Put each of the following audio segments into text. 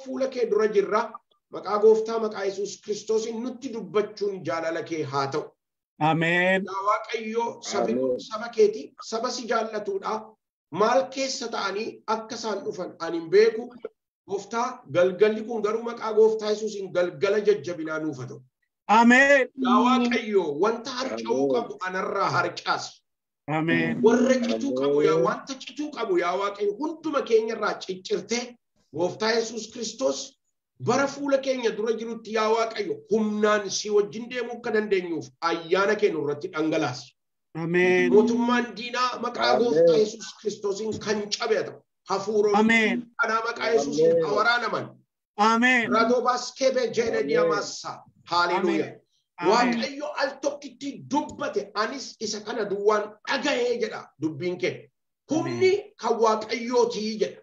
Fuula kee dura jirra. Maqaa Gooftaa, maqaa Yesuus Kiristoosiin nutti dubbachuun jaalala kee haa ta'u. Ameen. Yaa Waaqayyo, sabni kun saba keeti, saba si jaallatudha. Maal keessa ta'anii akka isaan dhufan ani hin beeku. Gooftaa, galgalli kun garuu maqaa Gooftaa Yesuusiin galgala jajjabinaa nuuf haa ta'u. Ameen. Yaa Waaqayyo, wanta harca'uu qabu anarraa harcaasi. Ameen. Warra cituu qabu, yaa wanta cituu qabu, yaa Waaqayyo, hunduma keenyarraa ciccirtee, Gooftaa Yesuus Kiristoos, bara fuula keenya dura jirutti, yaa Waaqayyo, humnaan si wajjin deemuu akka dandeenyuuf ayyaana kee nurratti dhangalaasi. Ameen. Mootummaan diinaa maqaa Gooftaa Yesuus Kiristoosiin kan cabe haa ta'u. Hafuuronni kanaa maqaa Yesuusiin haa waraanaman. Ameen. Radoobaas kebe jedhe diyamassa. Haleluuyaa. Waaqayyo al tokkitti dubbate, anis isa kana duwwaan dhaga'ee jedha dubbiin kee. Humni kan Waaqayyootii jedha.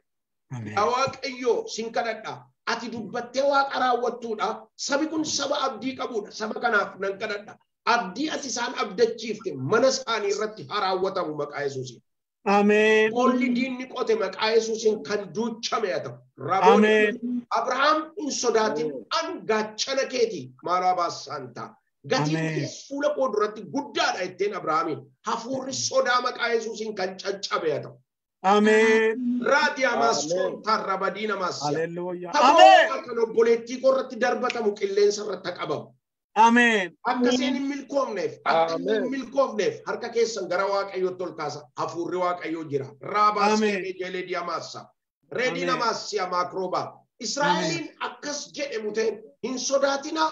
Yaa Waaqayyo, sin kadhadha. Ati dubbattee Waaqa raawwattuudha. Sabi kun saba abdii qabudha. Saba kanaaf nan kadhadha. Abdii ati isaan abdachiifte mana isaanii irratti haa raawwatamu maqaa Yesuusiin. Ameen. Boolli diinni qote maqaa Yesuusiin kan duuchame haa ta'u. Raboonni Abrahaam, hin sodaatin, an gaachana keeti maalaa baassaan ta'a. Gatiin kees fuula koo duratti guddaadha ittiin Abrahaamiin. Hafuurri sodaa maqaa Yesuusiin kan caccabe haa ta'u. Ameen. Raadiyaa soontarra badii namaas. Hallelujah. Ameen. Taboo kan obboleettii koo irratti darbatamu qilleensa irratti qabamu. Ameen. Akka isheen hin milkoofneef, akka inni hin milkoofneef, harka keessan gara Waaqayyootti ol kaasa. Hafuurri Waaqayyoo jira. Raabaas jelee diyamaassa. Reedii namaas maakroobaa. Israa'eliin akkas jedhe muteen, hin sodaatinaa,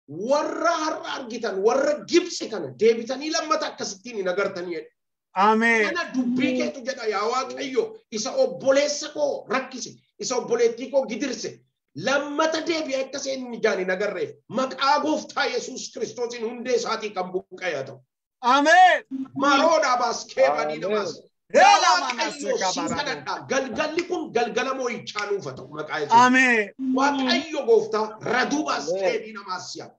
warra har'a argitan, warra Gibxi kana deebitanii lammata akkasittiin hin agartanii jedhe. Ameen. Kana dubbii keetu jedha, yaa Waaqayyo, isa obboleessa koo rakkise, isa obboleettii koo gidirse, lammata deebi'ee akka isheen hin ijaan hin agarreef maqaa Gooftaa Yesuus Kiristoosiin hundee isaatii kan buqqa'e haa ta'u. Ameen. Maroodhaa baas keebanii namaas. Yaa Waaqayyo, sin kadhadha. Galgalli kun galgala moo'ichaa nuuf haa ta'u maqaa Yesuus. Ameen. Waaqayyo Gooftaa, raduu baas keebii namaas si'a.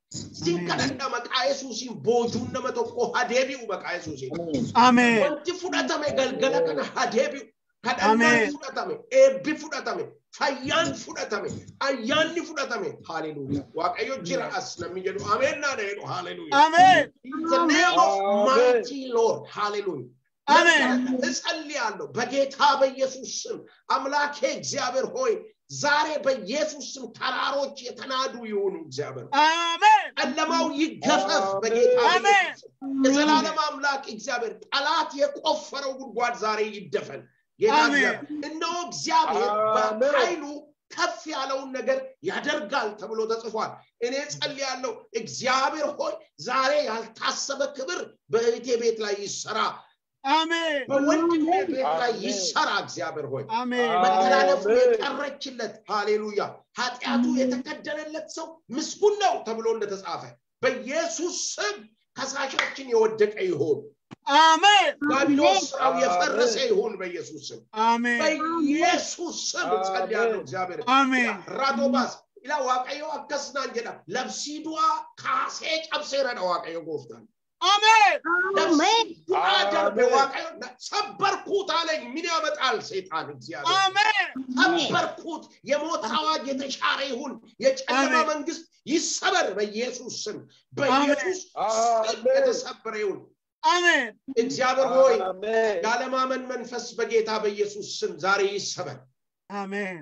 Sin kadhadha, maqaa Yesuusiin boojuun nama tokko haa deebi'u maqaa Yesuusiin. Ameen. Wanti fudhatame galgala kana haa deebi'u. Kadhannaan fudhatame, eebbi fudhatame, fayyaan fudhatame, ayyaanni fudhatame. Haleluuyaa. Waaqayyo jira as namni jedhu ameen naa jedhu, haleluuyaa. Ameen. In the name of mighty Lord. Hallelujah. አሜን። እጸልያለሁ በጌታ በኢየሱስ ስም። አምላኬ እግዚአብሔር ሆይ፣ ዛሬ በኢየሱስ ስም ተራሮች የተናዱ ይሁኑ። እግዚአብሔር፣ አሜን። ጨለማው ይገፈፍ በጌታ በኢየሱስ ስም። የዘላለም አምላክ እግዚአብሔር፣ ጠላት የቆፈረው ጉድጓድ ዛሬ ይደፈን። ጌታ እግዚአብሔር፣ እነሆ እግዚአብሔር በኃይሉ ከፍ ያለውን ነገር ያደርጋል ተብሎ ተጽፏል። እኔ ጸልያለሁ፣ እግዚአብሔር ሆይ፣ ዛሬ ያልታሰበ ክብር በእህቴ ቤት ላይ ይሰራ፣ አሜን። በወንድሜ ቤት ላይ ይሰራ። እግዚአብሔር ሆይ፣ አሜን። መተላለፉ የቀረችለት፣ ሃሌሉያ፣ ኃጢአቱ የተከደነለት ሰው ምስጉን ነው ተብሎ እንደተጻፈ በኢየሱስ ስም ከሳሻችን የወደቀ ይሁን። አሜን። ዲያብሎስ ስራው የፈረሰ ይሁን በኢየሱስ ስም። አሜን። በኢየሱስ ስም ጸልያለሁ። እግዚአብሔር አሜን። ራዶባስ ila Waaqayyo akkas naan jedha, labsii du'aa kaasee cabseeradha Waaqayyo Gooftaan. አሜን። Labsii du'aa darbe Waaqayyo ሰበርኩት አለኝ። ምን ያመጣል ሰይጣን? እግዚአብሔር አሜን። ሰበርኩት። የሞት አዋጅ የተሻረ ይሁን። የጨለማ መንግስት ይሰበር በኢየሱስ ስም። በኢየሱስ ስም የተሰበረ ይሁን። አሜን። እግዚአብሔር ሆይ፣ ያለማመን መንፈስ በጌታ በኢየሱስ ስም ዛሬ ይሰበር። አሜን።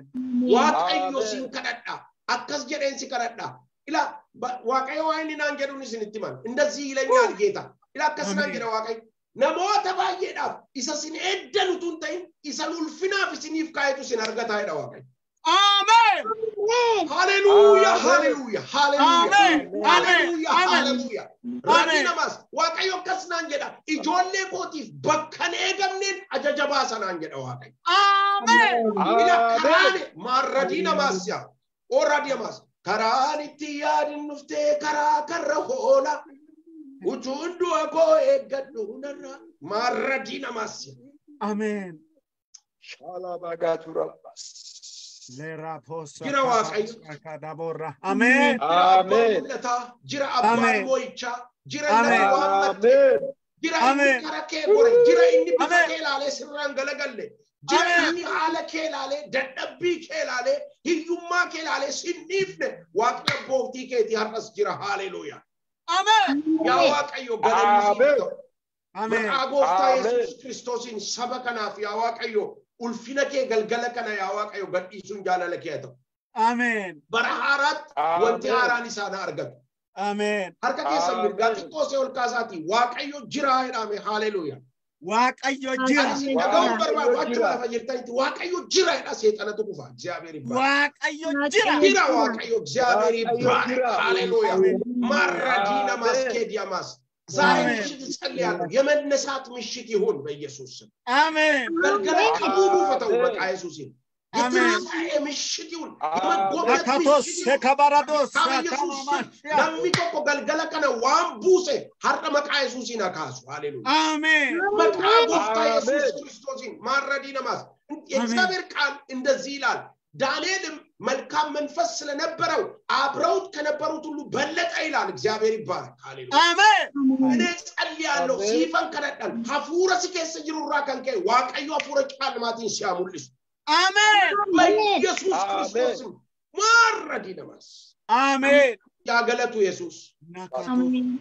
Waaqayyo, sin kadhadha, akkas jedheen si kadhadha. Ila Waaqayyo waa inni naan jedhuun isinitti himan. እንደዚህ ይለኛል ጌታ። Ila akkas naan jedha Waaqayyo. Namoota baay'eedhaaf isa sin eeddan utuu hin ta'in isa ulfinaaf isiniif kaayetu sin argataa jedha Waaqayyo. አሜን። ሃሌሉያ፣ ሃሌሉያ፣ ሃሌሉያ፣ አሜን። ሃሌሉያ፣ አሜን። ሃሌሉያ። Rabii namaas Waaqayyo akkas naan jedha, ijoollee kootiif bakka hin eegamneen ajaja baasa naan jedha Waaqayyo. አሜን። Ila karaan maarradii namaas yaa oorradii namaas karaan itti yaadin dhuftee karaa karra hoola utuun du'a koo eeggadhu narra maarradii namaas yaa. አሜን። ለራፖሳ Jira Waaqayyo. ካዳቦራ አሜን። Jira abbaan mul'ataa, jira abbaan moo'ichaa, jira inni waammatte, jira inni kara kee gore, jira inni bifa kee ilaalee sirraan galagalle, Jira inni haala kee ilaalee, dadhabbii kee ilaalee, hiyyummaa kee ilaalee sin dhiifne Waaqni abbootii keetii har'as jira. Haaleluuyaa. Ameen. Yaa Waaqayyo galanni siif haa ta'u. Ameen. Maqaa gooftaa Yesuus Kiristoosiin saba kanaaf yaa Waaqayyo ulfina kee galgala kana yaa Waaqayyo gadhiisuun jaalala kee haa ta'u. Ameen. Bara haaraatti wanti haaraan isaan haa argatu. Ameen. Harka keessan mirgaa xiqqoo see ol kaasaatii Waaqayyo jira jedhame. Haaleluuyaa. Waaqayyo jira. Ani isin dhaga'uun barbaadu achuma lafa jirtanitti Waaqayyo jira jedha seexanatu kufa. እግዚአብሔር ይባረክ። Waaqayyo jira. Jira Waaqayyo እግዚአብሔር ይባረክ። ሃሌሉያ ማራዲና ማስኬዲያማስ ዛሬ ምሽት እጸልያለሁ። የመነሳት ምሽት ይሁን በኢየሱስ ስም። Ameen. Galgala qabuun ፈተው maqaa Yesuusiin የትንሣኤ ምሽት ይሁን፣ የመጎብኘት Akatos ምሽት ይሁን። sekabarados በኢየሱስ ስም namni tokko galgala kana waan buuse har'a maqaa Yesuusiin haa kaasu. Haleluuya. Ameen. Maqaa gooftaa Yesuus Kiristoosiin ማረዲ ነማስ የእግዚአብሔር ቃል እንደዚህ ይላል። ዳንኤልም መልካም መንፈስ ስለነበረው አብረውት ከነበሩት ሁሉ በለጠ ይላል። እግዚአብሔር ይባረክ። ሃሌሉያ። Ameen. እኔ ጸልያለሁ siifan kadhadhan hafuura si keessa jirurraa kan ka'e Waaqayyo hafuura caalmaatiin si haa mul'isu. Ameen. በኢየሱስ ክርስቶስም ማረዲ ነማስ Ameen. yaa galatu Yesuus.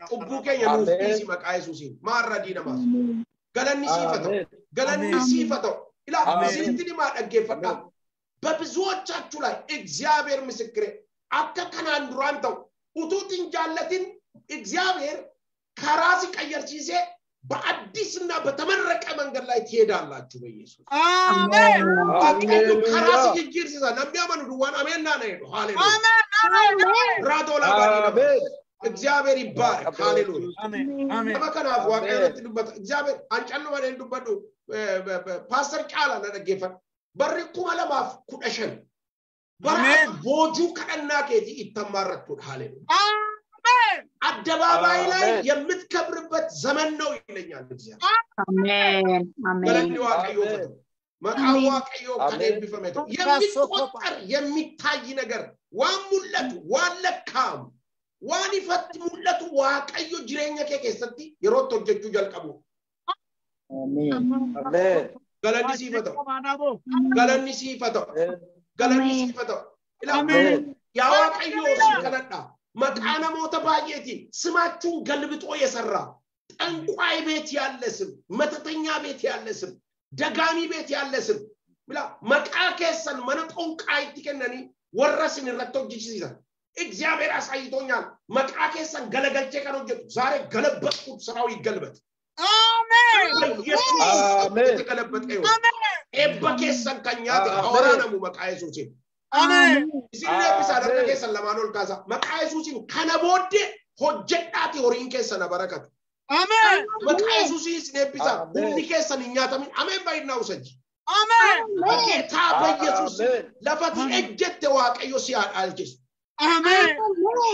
Cubbuu keenya nuuf dhiisi maqaa Yesuusiin. Maarradii namaas. Galanni siif haa ta'u. Galanni siif haa ta'u. Ilaa isinitti himaa dhaggeeffadhaa. በብዙዎቻችሁ ላይ እግዚአብሔር ምስክሬ akka kanaan duraan ta'u utuutiin jaallatin እግዚአብሔር ከራስ ቀየርሲሴ በአዲስና በተመረቀ መንገድ ላይ ትሄዳላችሁ በኢየሱስ Ameen. Waaqayyo karaa si jijjiirsisa namni amanu duwwaan ameen naa jedhu ሃሌሉያ Ameen. Ameen. ራዶላ ባዲና እግዚአብሔር ይባረክ ሃሌሉያ Ameen. Ameen. Nama kanaaf Waaqayyo irratti dubbata. እግዚአብሔር ancallu malee hin dubbadhu. Paaster Caalaa na dhaggeeffadhu. Barri 2015 bara Ameen. boojuu kadhannaa keetii itti hammaarrattudha. Haleluuya. Ameen. አደባባይ ላይ የምትከብርበት ዘመን ነው ይለኛል እግዚአብሔር። Ameen. Ameen. Galanni Waaqayyoo haa ta'u. Maqaan Waaqayyoo kan eebbifame ta'u. የሚቆጠር የሚታይ ነገር waan mul'atu waan lakkaa'amu waan ifatti mul'atu Waaqayyo jireenya kee keessatti yeroo itti hojjechuu jalqabu. Galanni siif haa ta'u. Galanni siif haa ta'u. Galanni siif haa ta'u. Ilaa Ameen. yaa Waaqayyo si kadhadha. Maqaa namoota baay'eetiin ስማችሁን ገልብጦ የሰራ ጠንቋይ ቤት ያለ ስም፣ መተተኛ ቤት ያለ ስም፣ ደጋሚ ቤት ያለ ስም ብላ maqaa keessan mana xonqaayitti kennanii warra isin irratti hojjechisiisan እግዚአብሔር አሳይቶኛል። Maqaa keessan galagalchee kan hojjetu ዛሬ ገለበጥኩት፣ ስራው ይገልበጥ Ameen. በኢየሱስ ስም የተገለበጠ ይሁን። Eebba keessan kan nyaate haa waraanamu maqaa Yesuusiin. Ameen. Isin eebbisaa harka keessan lamaan ol kaasaa. Maqaa Yesuusiin kana booddee hojjedhaati horiin keessan haa barakatu. Ameen. Maqaa Yesuusiin isin eebbisaa humni keessan hin nyaatamin. Ameen baay'inaa usaji. Ameen. በጌታ በኢየሱስ lafati ejjette Waaqayyo si haa dhaalchisu. Ameen.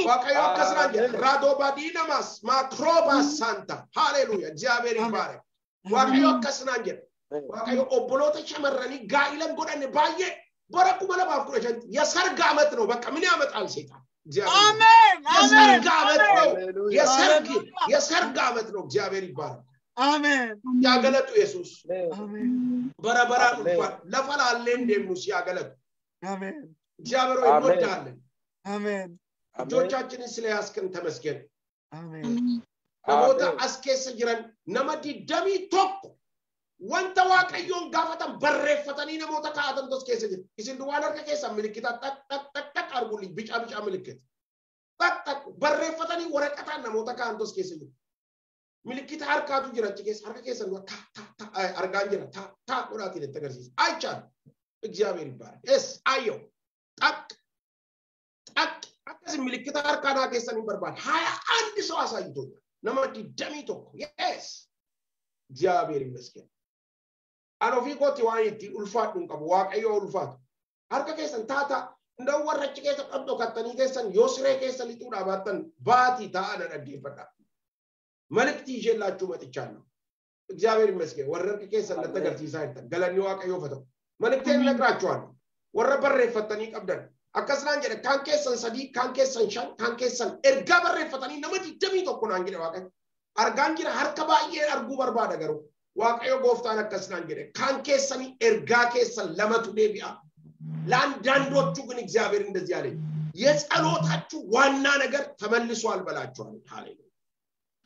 Waaqayyo akkas naan jedha. Raadoo namaas maakiroobaas saanta. Haleluuya. እግዚአብሔር ይባረክ። Waaqayyo akkas naan jedha. Waaqayyo obboloota shamarranii gaa'ila hin godhanne baay'ee bara 2015 የሰርግ ዓመት ነው። በቃ ምን ያመጣል ሴጣን? እግዚአብሔር Ameen. Ameen. የሰርግ ዓመት ነው። የሰርግ የሰርግ ዓመት ነው። እግዚአብሔር ይባረክ። Ameen. Yaa galatu Yesuus Ameen. bara baraan ulfaadhu. Lafa laallee hin deemnu si yaa galatu. Ameen. እግዚአብሔር ሆይ እንወድሃለን። Ameen. እጆቻችንን ስለያዝክን ተመስገን። Ameen. Namoota as keessa jiran nama 21 wanta Waaqayyoon gaafatan barreeffatanii namoota kaa'atantu as keessa jira. Isin duwwaan harka keessan milikkita xaq xaq xaq xaq arguun bica bica milikkita. Xaq xaq barreeffatanii waraqataan namoota kaa'antu as keessa jira. Milikkita harkaatu jira achi keessa harka keessan duwwaa ta ta ta argaan jira ta ta godhaatiin itti agarsiisa. አይቻልም። እግዚአብሔር ይባረክ። ኤስ አየው ጠቅ ጠቅ akkasi milikkita harkaa keessan hin barbaade 21 ሰው አሳይቶኛል። Nama 21 yes እግዚአብሔር ይመስገን። Ani ofii kooti waan ittiin ulfaadhu hin qabu Waaqayyo ulfaatu. Harka keessan taataa እንደው warra achi keessa dhodhokattanii keessan yoo siree keessa lixuudhaa baattan baatii taa'aa na dhaggeeffadhaa. መልእክት ይዤላችሁ መጥቻለሁ። እግዚአብሔር ይመስገን። Warra harka keessan natti agarsiisaa jirtan galanni Waaqayyoof haa ta'u. መልእክቴን እነግራችኋለሁ። Warra barreeffattanii qabdan akkas naan jedhe kaan keessan sadii kaan keessan shan kaan keessan ergaa barreeffatanii nama 21 naan jedhe Waaqayyo. Argaan jira harka baay'ee arguu barbaada garuu Waaqayyo gooftaan akkas naan jedhe kan keessanii ergaa keessan lamatu deebi'a. ለአንዳንዶቹ ግን እግዚአብሔር እንደዚህ አለኝ የጸሎታችሁ ዋና ነገር ተመልሷል በላችኋል። ሃሌሉያ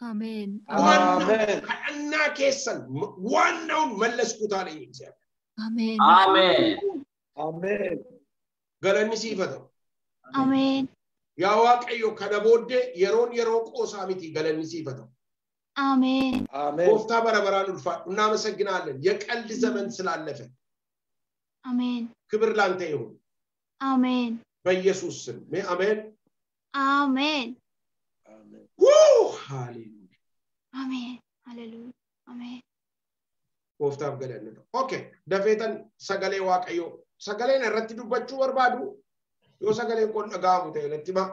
አሜን። ዋናው kadhannaa keessan ዋናውን መለስኩት አለኝ እግዚአብሔር። አሜን። አሜን። አሜን። Galanni siif haa ta'u. Ameen. Yaa Waaqayyo kana booddee yeroon yeroo qoosaa miti galanni siif haa ta'u. Ameen. አሜን። Gooftaa bara baraan ulfaadhu እናመሰግናለን። የቀልድ ዘመን ስላለፈ አሜን። ክብር ላንተ ይሁን አሜን። በኢየሱስ ስም አሜን። አሜን። አሜን። ሃሌሉያ አሜን። ሃሌሉያ። አሜን። Gooftaaf galanni ta'u. Okay, dafeetan sagalee Waaqayyoo sagaleen irratti dubbachuu barbaadu yoo sagaleen kun dhaga'amu ta'e natti himaa.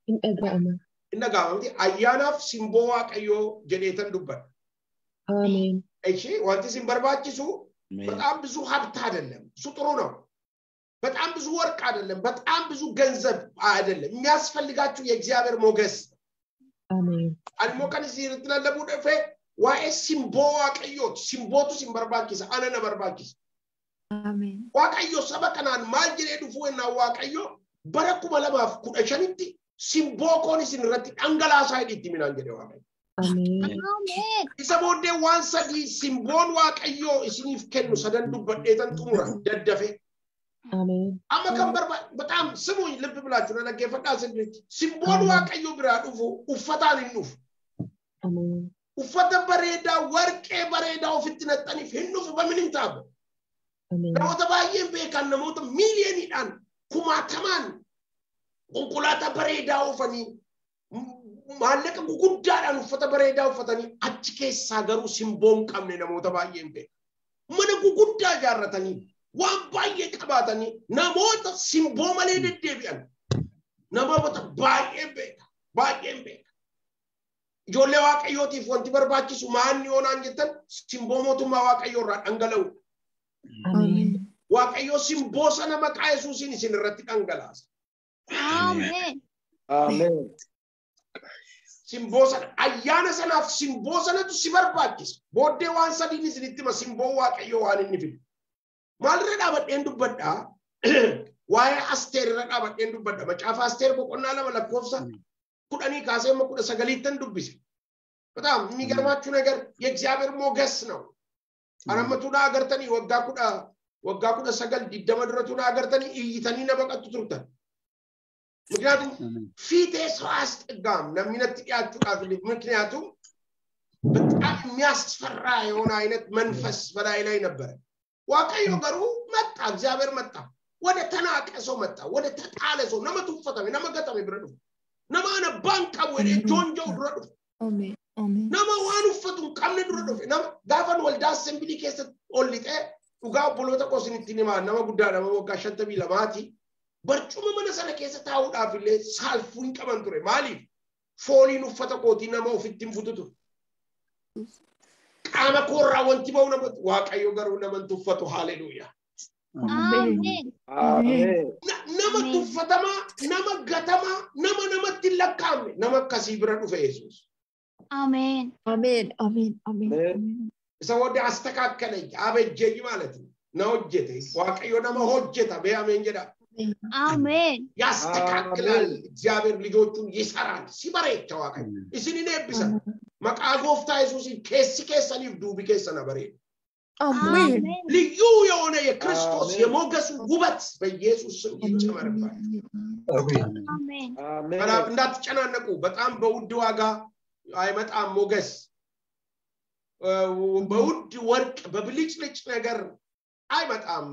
Hin dhaga'ama. Hin dhaga'ama miti ayyaanaaf simboo Waaqayyoo jedheetan dubbadha. Ameen. እሺ wanti isin barbaachisu በጣም ብዙ ሀብት አይደለም። እሱ ጥሩ ነው። በጣም ብዙ ወርቅ አይደለም። በጣም ብዙ ገንዘብ አይደለም። የሚያስፈልጋችሁ የእግዚአብሔር ሞገስ። Ameen. Ani immoo kan isinitti lallabuu dhufe waa'ee simboo Waaqayyooti. Simbootu isin barbaachisa. Ana na barbaachisa. Ameen. Waaqayyo saba kanaan maal jedhee dhufuu ennaan Waaqayyo bara 2015tti simboo koon isin irratti dhangalaasaa hidhi itti minaan jedhe Waaqayyo. Ameen. Ameen. Isa booddee waan sadii simboon Waaqayyoo isiniif kennu sadan dubbadheetan xumura daddafe. Ameen. Amma kan barbaadu በጣም ስሙኝ ልብ ብላችሁ dhaggeeffadhaa sirriitti. Simboon Waaqayyo biraa dhufu uffataan hin dhufu. Ameen. Uffata bareedaa warqee bareedaa ofitti naqxaniif hin dhufu በምንም taa'u. Ameen. Namoota baay'een beekan namoota miiliyooniidhaan kumaatamaan konkolaataa bareedaa oofanii maallaqa guguddaadhaan uffata bareedaa uffatanii achi keessaa garuu simboo hin qabne namoota baay'een beekan. Mana guguddaa ijaarratanii waan baay'ee qabaatanii namoota simboo malee deddeebi'an namoota baay'een beeka baay'een beeka. Ijoollee Waaqayyootiif wanti barbaachisu maanni yoonaan jettan simboo mootummaa Waaqayyoo irraa dhangala'u. Ameen. Waaqayyo simboo sana maqaa Yesuusiin isin irratti dhangalaasa. Ameen. Ameen. Simboo sana ayyaana sanaaf simboo sanatu si barbaachisa. Booddee waan sadiin isinitti hima simboo Waaqayyoo waan inni fidu. Maalirra dhaabadheen dubbadhaa? Waa'ee Asteer irra dhaabadheen dubbadha. Macaafa Asteer boqonnaa 2 lakkoofsa 10 kaasee amma 19 dubbise. በጣም የሚገርማችሁ ነገር የእግዚአብሔር ሞገስ ነው። Arammatuna agartanii waggaa 19 20 duratuna agartanii iyyitanii na baqattu turtan. ምክንያቱም ፊቴ ሰው አያስጠጋም namni natti dhiyaachuudhaaf illee ምክንያቱም በጣም የሚያስፈራ የሆነ አይነት መንፈስ በላይ ላይ ነበረ። Waaqayyo garuu መጣ፣ እግዚአብሔር መጣ። ወደ ተናቀ ሰው መጣ፣ ወደ ተጣለ ሰው nama tuffatame nama gatame bira dhufe nama ana abbaan qabu jedhee joonja'u dura dhufe. Ameen. Ameen. Nama waan uffatu hin qabne dura dhufe. Nama gaafan waldaa assembilii keessatti ol lixee dhugaa obboloota koo isinitti himaa nama guddaa nama waggaa 52ti. Barcuma mana sana keessa taa'uudhaaf illee saalfuu hin qaban ture. Maaliif? Fooliin uffata kootii nama ofitti hin butu ture. Qaama koorraa wanti ba'u nama Waaqayyo garuu nama hin tuffatu. Haleluuyaa. Ameen. Ameen. Nama tuffatamaa, nama gatamaa, nama namatti hin lakkaa'amne nama akkasii bira dhufe Yesuus. Ameen. Ameen. Ameen. Ameen. Ameen. Ameen. ያስተካክላል። እግዚአብሔር ልጆቹን ይሰራል። Si bareecha Waaqayyo isinin eebbisa. Maqaa gooftaa Yesuusiin keessi keessaniif duubi keessan bareedu. Ameen. ልዩ የሆነ የክርስቶስ አሜን። የሞገሱ ውበት በኢየሱስ ስም ይጨመርባችሁ። Ameen. አሜን። kanaaf እንዳትጨናነቁ። በጣም በውድ ዋጋ አይመጣም ሞገስ። በውድ ወርቅ በብልጭልጭ ነገር አይመጣም።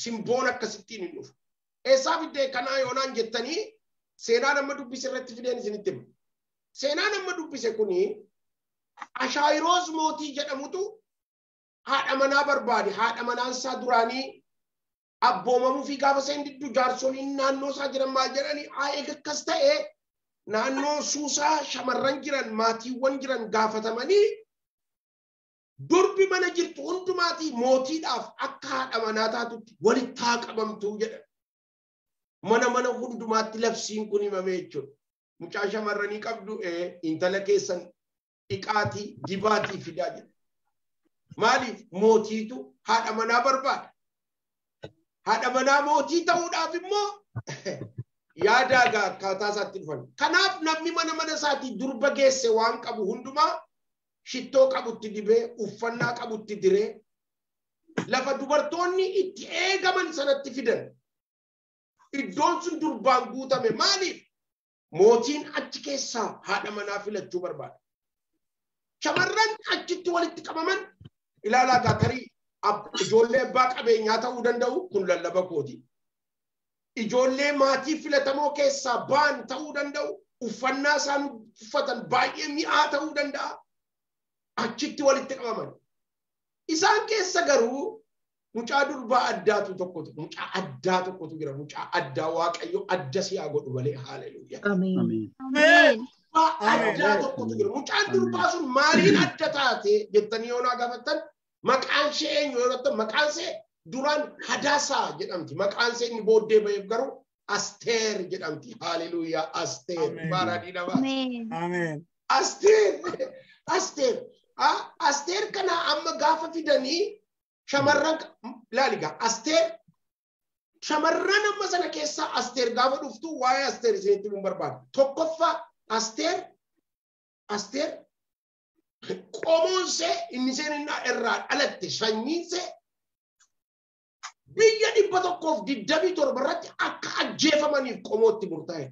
Simboon akkasittiin hin dhufu. Eessaa fiddee kanaa yoonaan jettanii seenaa nama dubbise irratti fideen isinitti hima. Seenaa nama dubbise kuni Ashaayiroos mootii jedhamutu haadha manaa barbaade. Haadha manaan isaa duraanii abboomamuu fi gaafa isheen diddu jaarsoliin naannoo isaa jiran maal jedhanii haa eega akkas ta'e naannoo Suusaa shamarran jiran maatiiwwan jiran gaafatamanii durbi mana jirtu hundumaatii mootiidhaaf akka haadha manaa taatutti walitti haa qabamtu jedhan. Mana mana hundumaatti labsiin kun himame jechuudha. Mucaa shamarranii qabdu intala keessan dhiqaatii dibaatii fidaa jedha. Maaliif mootiitu haadha manaa barbaada. Haadha manaa mootii ta'uudhaaf immoo yaada egaa akkaataa isaatti dhufan. Kanaaf namni mana mana isaatii durba geesse waan qabu hundumaa shittoo qabutti dibee, uffannaa qabutti diree, lafa dubartoonni itti eegaman sanatti fidan. Iddoon sun durbaan guutame. Maaliif? Mootiin achi keessaa haadha manaa filachuu barbaada. Shamarran achitti walitti qabaman ilaalaa gaa tarii ijoollee abbaa qabeenyaa ta'uu danda'u, kun lallaba kooti. Ijoollee maatii filatamoo keessaa ba'an ta'uu danda'u, uffannaa isaan uffatan baay'ee mi'aa ta'uu danda'a. Achitti walitti qabaman. Isaan keessa garuu mucaa durbaa addaatu tokkotu, mucaa addaa tokkotu jira, mucaa addaa Waaqayyo adda si'aa godhu malee, haaleluyyaa. Ameen. Ameen. Addaa tokkotu jira. Mucaan durbaa sun maaliin adda taate jettanii yoo naa gaafattan, maqaan ishee eenyu yoo jettan, maqaan ishee duraan Hadaasaa jedhamti. Maqaan ishee inni booddee ba'eef garuu Asteer jedhamti. Haaleluyyaa, Asteer. Baaraadii namaa. Ameen. Ameen. Asteer. Asteer. Asteer kana amma gaafa fidanii shamarran laaligaa Asteer shamarran amma sana keessaa Asteer gaafa dhuftu waa'ee Asteer isinitti himuun barbaada. Tokkoffaa Asteer qomoonsee inni isheen irraa dhalatte sanyiinsee biyya 127 irratti akka ajjeefamaniif qomootti murtaa'e.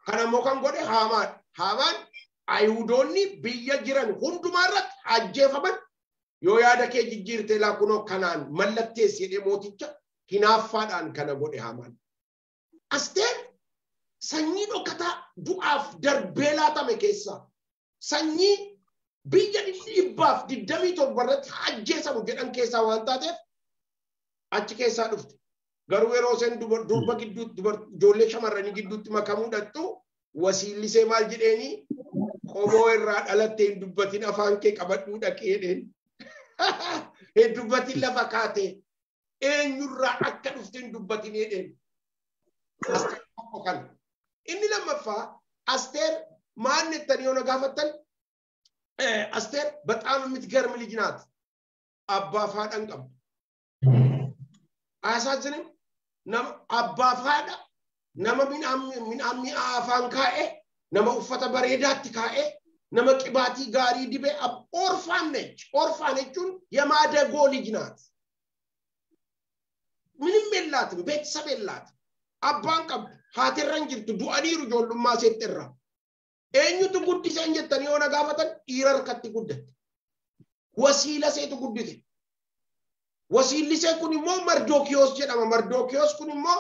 Kana immoo kan godhe Haamaadha. Haamaan Ayihudoonni biyya jiran hundumaa irratti ajjeefaman yoo yaada kee jijjiirte laa kunoo kanaan mallatteessi jedhee mooticha hinaaffaadhaan kana godhe Haamaan. Asteer sanyii dhokataa du'aaf darbee laatame keessaa sanyii biyya 127 irratti ajjeesamu jedhan keessaa waan taateef achi keessaa dhufte. Garuu yeroo isheen durba gidduutti ijoollee shamarranii gidduutti makamuu dhattu wasiillisee maal jedheeni qomoo irraa dhalatte hin dubbatin afaan kee qabadhuu dhaqee jedheen. Hin dubbatin lafa kaate eenyurraa akka dhufte hin dubbatin jedheen. Asteer tokko kana. Inni lammaffaa Asteer maal jettanii yoo na gaafattan, Asteer በጣም የምትገርም ልጅ ናት። Abbaaf haadha hin qabdu. አያሳዝንም? Abbaaf haadha nama midhaan mi'aa afaan kaa'e, nama uffata bareedaatti kaa'e, nama qibaatii gaarii dibe orphan ነች። Orphan jechuun የማደጎ ልጅ ናት። ምንም የላትም፣ ቤተሰብ የላትም። Abbaan qabdu, haatirra hin jirtu, du'aniiru ijoollummaa isheetti irraa. Eenyutu guddiseen jettanii yoo na gaafatan dhiira harkatti guddatte. Wasiila iseetu guddise. Wasiilli isee kun immoo Mardookiyoos jedhama. Mardookiyoos kun immoo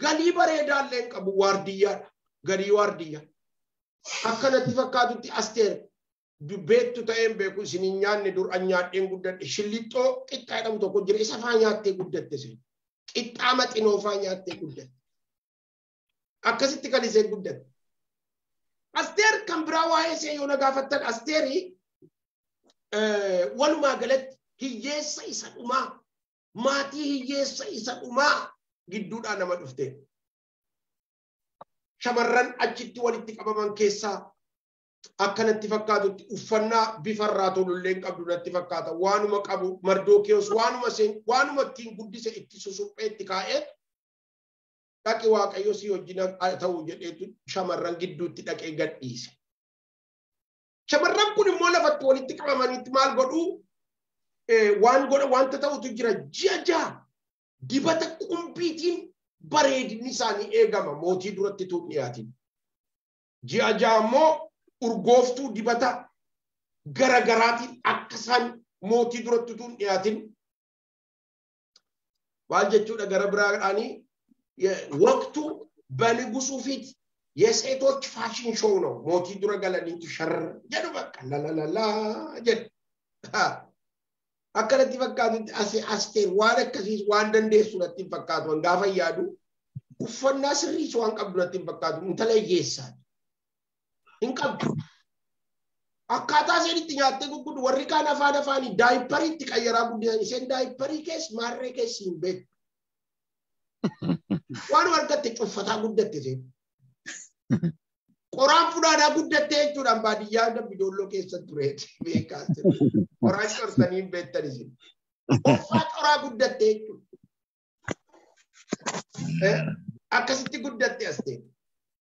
galii bareedaa illee hin qabu, waardiyyaadha. Galii waardiyyaa. Akkanatti fakkaatutti Asteer beektu ta'een beeku isin hin nyaanne dur an nyaadheen guddadhe. Shillixxoo qixxaa jedhamu tokko jira isa faa nyaattee guddatte isheen. Qixxaa maxinoo faa nyaattee guddatte. Akkasitti kan isheen guddatte. Asteer kan biraa waa'ee ishee yoo na gaafattan Asteerii walumaa galatti hiyyeessa isa dhumaa maatii hiyyeessa isa dhumaa gidduudhaa nama dhufte. Shamarran achitti walitti qabaman keessaa akkanatti fakkaatutti uffannaa bifarraa tolullee hin qabdu natti fakkaata. Waanuma qabu Mardookiyoos waanuma isheen waanuma ittiin guddise itti susuphee itti kaa'ee dhaqi Waaqayyo si wajjin ta'u jedheetu shamarran gidduutti dhaqee gadhiise. Shamarran kun immoo lafatti walitti qabamanitti maal godhuu waan godha wanta ta'utu jira ji'a 6 dibata qumbiitiin bareedinni isaanii eegama mootii duratti tuun dhiyaatin. Ji'a 6 immoo urgooftuu dibata garagaraatiin akka isaan mootii duratti tuun dhiyaatin. Maal jechuudha gara biraadhaanii ወቅቱ በንጉሱ ፊት የሴቶች fashion show ነው። Mootii dura galaniitu shar jedhu bakka lalalala jedhu. Akkanatti fakkaatutti Asteer waan akkasiis waan dandeessu natti hin fakkaatu. Gaafa yaadu uffannaa sirriis waan qabdu natti hin fakkaatu. Intala hiyyeessaati. Hin qabdu. Akkaataa isheen itti nyaattee guggudu warri kaan afaan afaanii diaperii itti qayyaraa guddisan isheen diaperii keessa maarree keessi hin beektu. Waan argatte cuffataa guddatte isheen. Qoraan funaanaa guddattee jechuudhaan baadiyyaa Dambidolloo keessa ture beekaa qoraan corsanii hin beektan isin. Uffaa coraa guddattee jechuudha. Akkasitti guddatte as ta'e.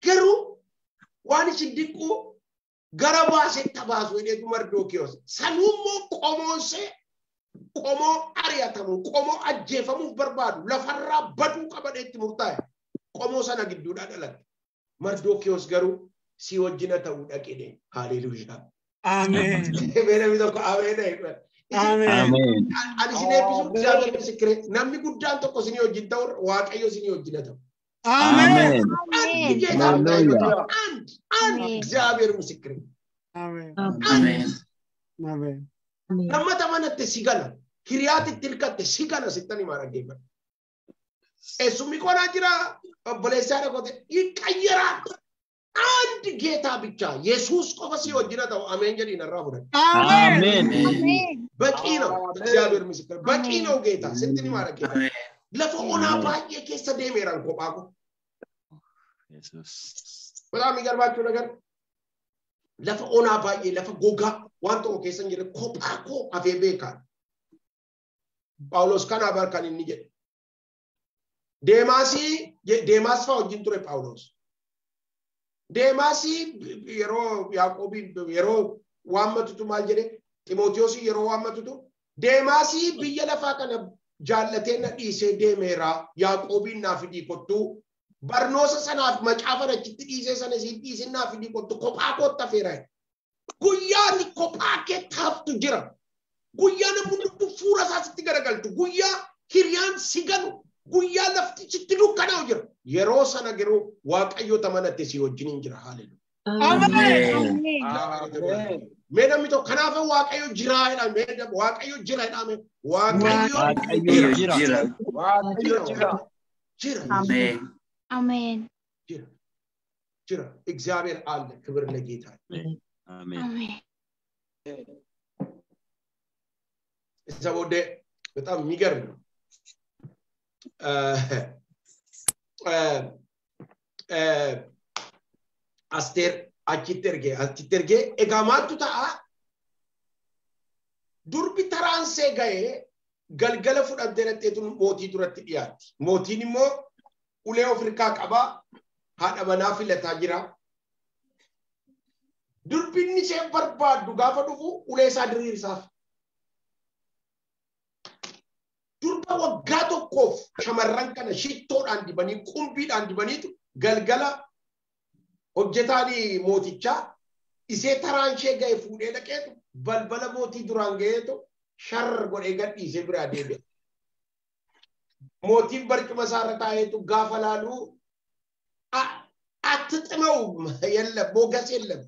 Garuu waan isin dinqu gara baasetti baasu jedheetu Mardookiyoos. Sanuummoo qomoonsee qomoo ari'atamu qomoo ajjeefamuuf barbaadu lafarraa baduu qabadheetti murtaa'e. Qomoo sana gidduudhaa dhalatte. Mardookiyoos garuu si wajjina ta'uu dhaqee. Haleluuyaa. Ameen. Namni tokko ameen. Ameen. Ani isin eebbisu እግዚአብሔር ምስክሬ namni guddaan tokko isinii wajjin ta'u Waaqayyo isinii wajjina ta'u. Ameen. አንድ ጌታ አንድ አንድ እግዚአብሔር ምስክሬ። Ameen. Ameen. Ameen. Lammata manatte si gala hiriyaatti itti hirkatte si gala sittan himaa dhaggeeffadha. Eessumni qonaa jira obboleessaa dhaqote ይቀየራል። አንድ ጌታ ብቻ ኢየሱስ qofa si wajjina ta'u ameen jedhiin irraa fudhadhu. Ameen. በቂ ነው። እግዚአብሔር ምስክር በቂ ነው። ጌታ sittin himaa dhaggeeffadha. Lafa onaa baay'ee keessa deemeeraan kophaa koo. በጣም የሚገርማችሁ ነገር lafa onaa baay'ee lafa gogaa waan tokko keessa hin jirre kophaa koo hafee beekaa. Phaawulos kanaa bar kan inni jedhe. Deemaas fa'aa wajjin ture Phaawulos. Deemaasii yeroo Yaaqoobii yeroo waammatutu maal jedhe Ximootiyoosii yeroo waammatutu Deemaasii biyya lafaa kana jaallatee na dhiisee deemeera Yaaqoobiin naa fidii kottuu barnoota sanaaf macaafa achitti dhiisee sana siin dhiisin naa fidii kottu kophaa kootti hafeera. Guyyaan kophaa kee taaftu jira. Guyyaa namni hundumtuu fuula isaa sitti garagaltu. Guyyaa hiriyaan si ganu. Guyyaa lafti sitti dukkanaa'u jira. Yeroo sana garuu Waaqayyo amanatte si wajjin hin jira. Haleluuyaa. Ameen. Mee namni tokko kanaaf Waaqayyo jira jedhame. Mee Waaqayyo jira jedhame. Waaqayyo jira. Waaqayyo jira. Jira. Ameen. Ameen. Jira. Jira. እግዚአብሔር አለ። ክብር ለጌታ። Ameen. Ameen. Isa booddee በጣም የሚገርም ነው። Asteer achitti ergee egaa maaltu ta'a? Durbi taraansee ga'ee galgala fudhattee dhaqxeetu mootii duratti dhiyaatti. Mootiin immoo ulee Afrikaa qabaa haadha manaa filataa jira. Durbinni isheen barbaaddu gaafa dhufu ulee isaa diriirsaaf. Durba waggaa tokkoof shamarran kana shittoodhaan dibanii qumbiidhaan dibaniitu galgala hojjetaan mootichaa isee taraan ishee ga'e fuudhee dhaqeetu balbala mootii duraan ga'eetu shar godhee gadhiisee biraa deebi'a. Mootiin barcuma isaarra taa'eetu gaafa laaluu አትጥመውም የለም ሞገስ የለም።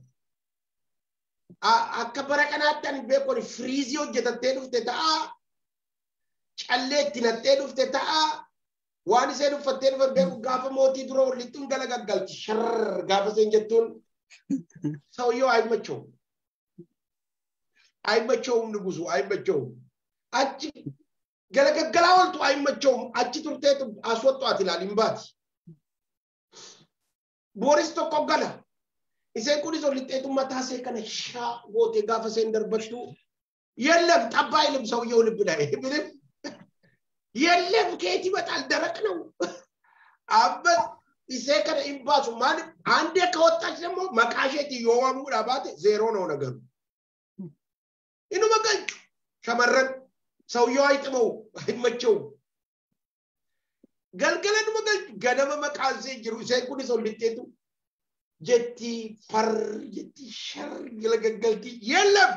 Akka bara kanaatti ani beeku firiizii hojjetattee dhufte ta'a callee itti naqxee dhufte ta'a waan isheen uffattee dhufe beeku gaafa mootii dura olittuun gala gaggalti shar gaafa isheen jettuun ሰውየው አይመቸውም አይመቸውም ንጉሱ አይመቸውም። achi galagaggalaa ooltu አይመቸውም። achi turteetu aswattuwaat ilaal hin baati. Booris tokko gala. Isheen kunis olixxeetu mataa ishee kana shaa gootee gaafa isheen darbattu የለም ጠባ አይልም ሰውየው ልብ ላይ ምንም የለም። ከየት ይመጣል? ደረቅ ነው። አበት ishee kana hin baasu maaliif አንዴ ከወጣች ደግሞ maqaa isheetiin yoo waamuudhaa baate ዜሮ ነው ነገሩ። Inuma galchu shamarran ሰውየው አይጥመው አይመቸውም። Galgala numa galchu ganama maqaan ishee jiru isheen kunis olixxeetu jetti far jetti shar galagaggalti የለም.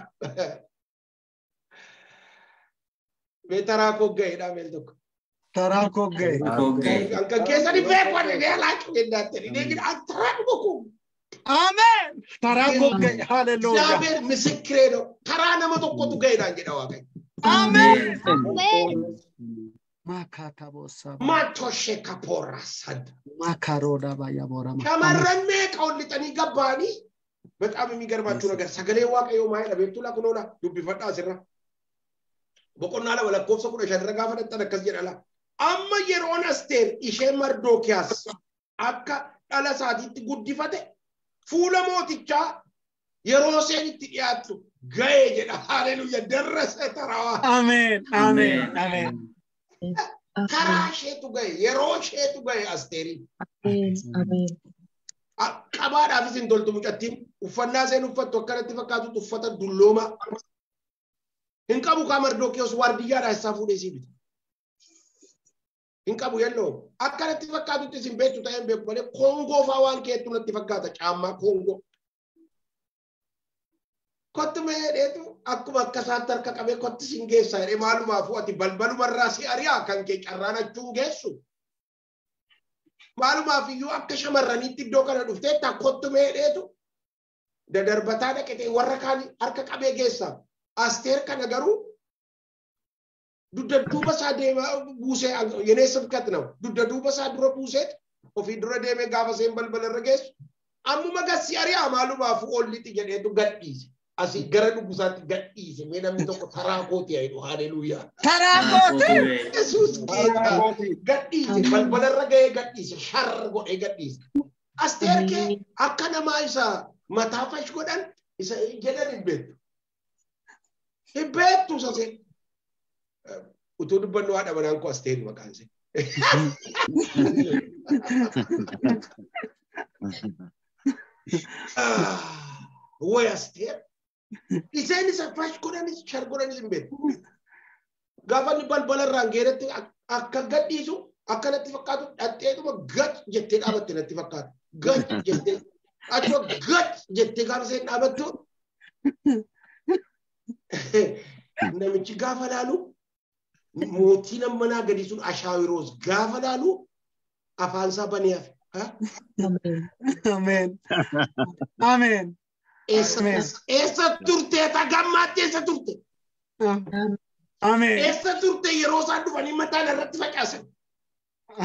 Mee taraa koo ga'eedha meel tokko. Taraa koo ga'e. Kan keessanii beeku ani ni alaaqu jennaattani. Inni gina taraa dhuma koo. Ameen. Taraa koo ga'e. Haleluuyaa. እግዚአብሔር ምስክሬ ነው። Taraa nama tokkotu ga'eedhaan jedha Waaqayyo. Ameen. Ameen. Makatabosa. Maatoshe kapoora sada. Makaroda bayabora. Shamarran meeqa ol lixanii gabbaanii በጣም የሚገርማችሁ ነገር sagalee Waaqayyoo maayidha beektuu laa kunoodha dubbifadhaa asirra. Boqonnaa 2 lakkoofsa 15 irra gaafa dhaqxan akkas jedha laa. Amma yeroon Asteer ishee Mardookiyaas akka dhala isaatiitti guddifate Fuula mootichaa yeroo isheen itti dhiyaattu ga'ee jedha. Haleluuyaa darrasa tarawaa. Ameen. Ameen. Ameen. Karaa isheetu ga'e yeroo isheetu ga'e Asteeriin. Ameen. Ameen. Qabaadhaafis hin toltu mucattiin uffannaa isheen uffattu akkanatti fakkaatutti uffata dulloomaa. Hin qabu kaa Mardookiyoos waardiyyaadhaa isaa fuudhee sii bita. Hin qabu yelloo akkanatti fakkaatutti isin beektu ta'ee hin beeku malee koongoo faa waan keettu natti fakkaata caammaa koongoo. Kottu mee jedheetu akkuma akka isaatti harka qabee kotti sin geessa jedhee maalumaafuu ati balbalumarraa si ari'aa kan kee carraan achuun geessu. Maalumaaf iyyuu akka shamarraniitti iddoo kana dhuftee taa kottu mee jedheetu dadarbataa dhaqetee warra kaan harka qabee geessa. Asteer kana garuu dugda duuba isaa deemaa buusee yenee sibkat ነው dugda duuba isaa dura buusee ofii dura deemee gaafa seen balbala irra geessu ammuma gassi ari'aa maalumaafuu olliti jedheetu gadhiise. Asii gara dhugusaatti gadhiise mee namni tokko taraa kooti haa jedhu haleluuyaa. Taraa kooti. Yesuus geetaa gadhiise balbala irra ga'ee gadhiise shar godhee gadhiise. Asteer kee akka namaa isa mataa fash godhan isa jedhan hin beektu. Hin beektu sasee. Utuu dubbannu haadha manaan koo Asteeri maqaan ishee. Way Asteer. Isheen isa fash godhanis shar godhanis hin beektu. Gaafa inni balbala irraan geeratti akka gadhiisu akka natti fakkaatu dhadheetuma gad jettee dhaabatte natti fakkaata. Gad jettee achuma gad jettee gaafa isheen dhaabattu namichi gaafa laalu mootiin ammanaa gadi sun Ashaawiroos gaafa laalu afaan isaa banee hafe. Ameen. Ameen. Ameen. Eessa turte tagammaatti eessa turte? Ameen. Eessa turte yeroo isaan dhufanii mataan irratti facaasan?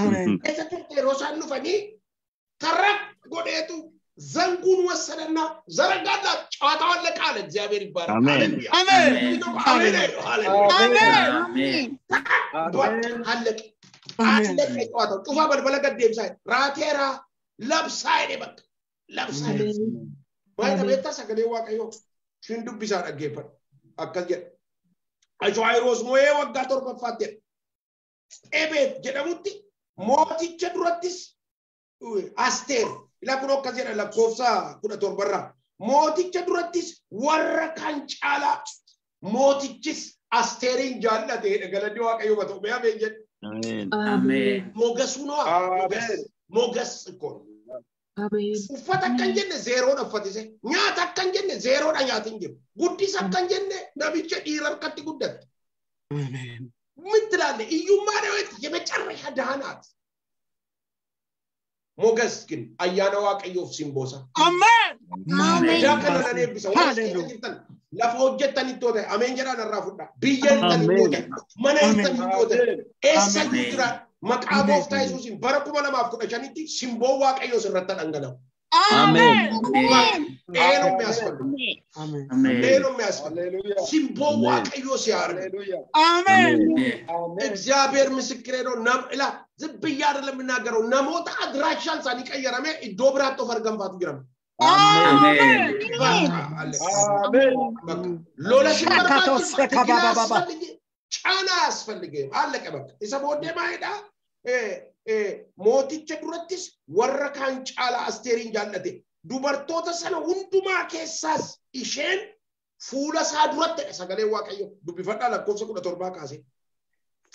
Ameen. Eessa turte yeroo isaan dhufanii karra godheetu ዘንጉን ወሰደና ዘረጋላት። ጨዋታው አለቀ አለ። እግዚአብሔር ይባረክ። አሜን። ሃሌሉያ። አሜን። አሜን። ሃሌሉያ። አሜን። አለቀ አሜን። አለቀ ጨዋታው። ጩፋ በልበለ ገደምሳ ራቴራ ለብሳ ሄደ በቃ ለብሳ ሄደ። Maal beektaa sagalee Waaqayyoo shin dubbisaa dhaggeeffadhu. Akkas jedha. Ashwaayiroos moo'ee waggaa torbaffaatti jedha. Ebeet jedhamutti mooticha durattis Asteer ilaa kun akkas jedha lakkoofsa 17rraa. Mooticha durattis warra kan caalaa mootichis Asteeriin jaallate jedha galanni Waaqayyoo haa ta'u. Mee ameen jedhe. Ameen. Ameen. Mogasuu noo Ameen. Mogas እኮ ነው። Ameen. Uffata akka hin jenne zeeroodha uffatise. Nyaata akka hin jenne zeeroodha nyaati hin jiru. Guddisa akka hin jenne namicha dhiira harkatti guddatte. Ameen. ምን ትላለህ? እዩማ ዳዊት የመጨረሻ ድሃ ናት። ሞገስ ግን ayyaana Waaqayyoof simboosa. Ameen. Daa kana nan eebbisa. Warra as keessa Hallelujah. jirtan lafa hojjettan ittoo ta'e ameen jedhaan irraa fudhaa. Biyya hirtan ittoo ta'e mana hirtan ittoo ta'e eessa Ameen. jira maqaa Ameen. gooftaa Yesuusiin bara 2015tti simboo Waaqayyoo sirratti dhangala'u. Ameen. ይሄ ነው የሚያስፈልገው። Ameen. ይሄ ነው የሚያስፈልገው። Hallelujah. ሲምቦ አሜን። Waaqayyoo ሲያርግ Hallelujah. Ameen. Amen. እግዚአብሔር ምስክሬ ነው። እላ ዝም ብዬ አይደለም የምናገረው። namoota አድራሻን ሳይቀየረሜ iddoo biraatti of arganfaatu jiran. Ameen. በቃ አለቀ። Amen. በቃ lola sin Shakatos barbaachisu ትግል kabababa. አያስፈልግም፣ ጫና አያስፈልግም። አለቀ በቃ። isa booddee maalidha? Mooticha durattis warra kaan caalaa Asteeriin jaallate. Dubartoota sana hundumaa keessaas isheen fuula isaa duratti jedha sagaleen Waaqayyoo dubbifadhaa lakkoofsa 17 kaasee.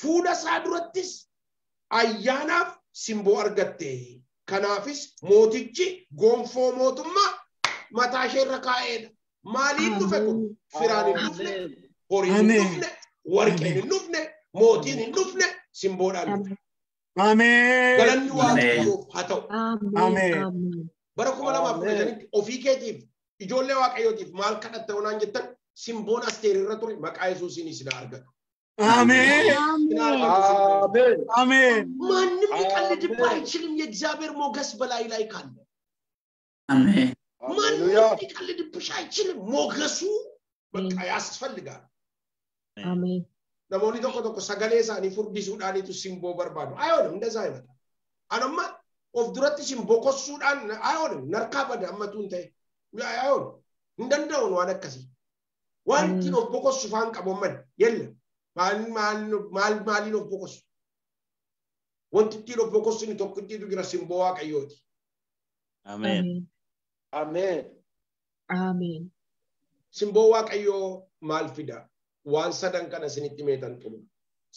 Fuula isaa durattis ayyaanaaf simboo argatte. Kanaafis mootichi gonfoo mootummaa mataa ishee irra kaa'eedha. Maaliin dhufe kun? Firaan hin dhufne, horiin hin Ameen. dhufne, warqeen hin dhufne, mootiin hin dhufne, simboodhaan dhufe. Ameen. Galanni Waaqayyoof haa ta'u. Ameen. Ameen. Ameen. Bara 2015tti ofii keetiif ijoollee Waaqayyootiif maal kadhatte onaan jettan simboon Asteer irra ture maqaa Yesuusiin isin haa argatu. Ameen. Isin haa argatu simboon. Amen. Ameen. ማንም ሊቀልድብህ አሜን። አይችልም። የእግዚአብሔር ሞገስ በላይ ላይ ካለ Ameen. ማንም Hallelujah. ሊቀልድብሽ አይችልም። ሞገሱ በቃ ያስፈልጋል። Ameen. Namoonni tokko tokko sagalee isaanii furdisuudhaanitu simboo barbaadu. አይሆንም፣ እንደዛ አይመጣም። Anamma of duratti isin bokossuudhaan ayoon narkaa bada ammatuun ta'e ayoon hin danda'uun waan akkasii. Waan ittiin of bokossu faan qabu amman yella maaliin of bokossu? Wanti ittiin of bokossu inni tokko ittiitu jira simboo Waaqayyooti. Ameen. Ameen. Ameen. Simboo Waaqayyoo maal fida? Waan sadan kana isinitti meetan xumura.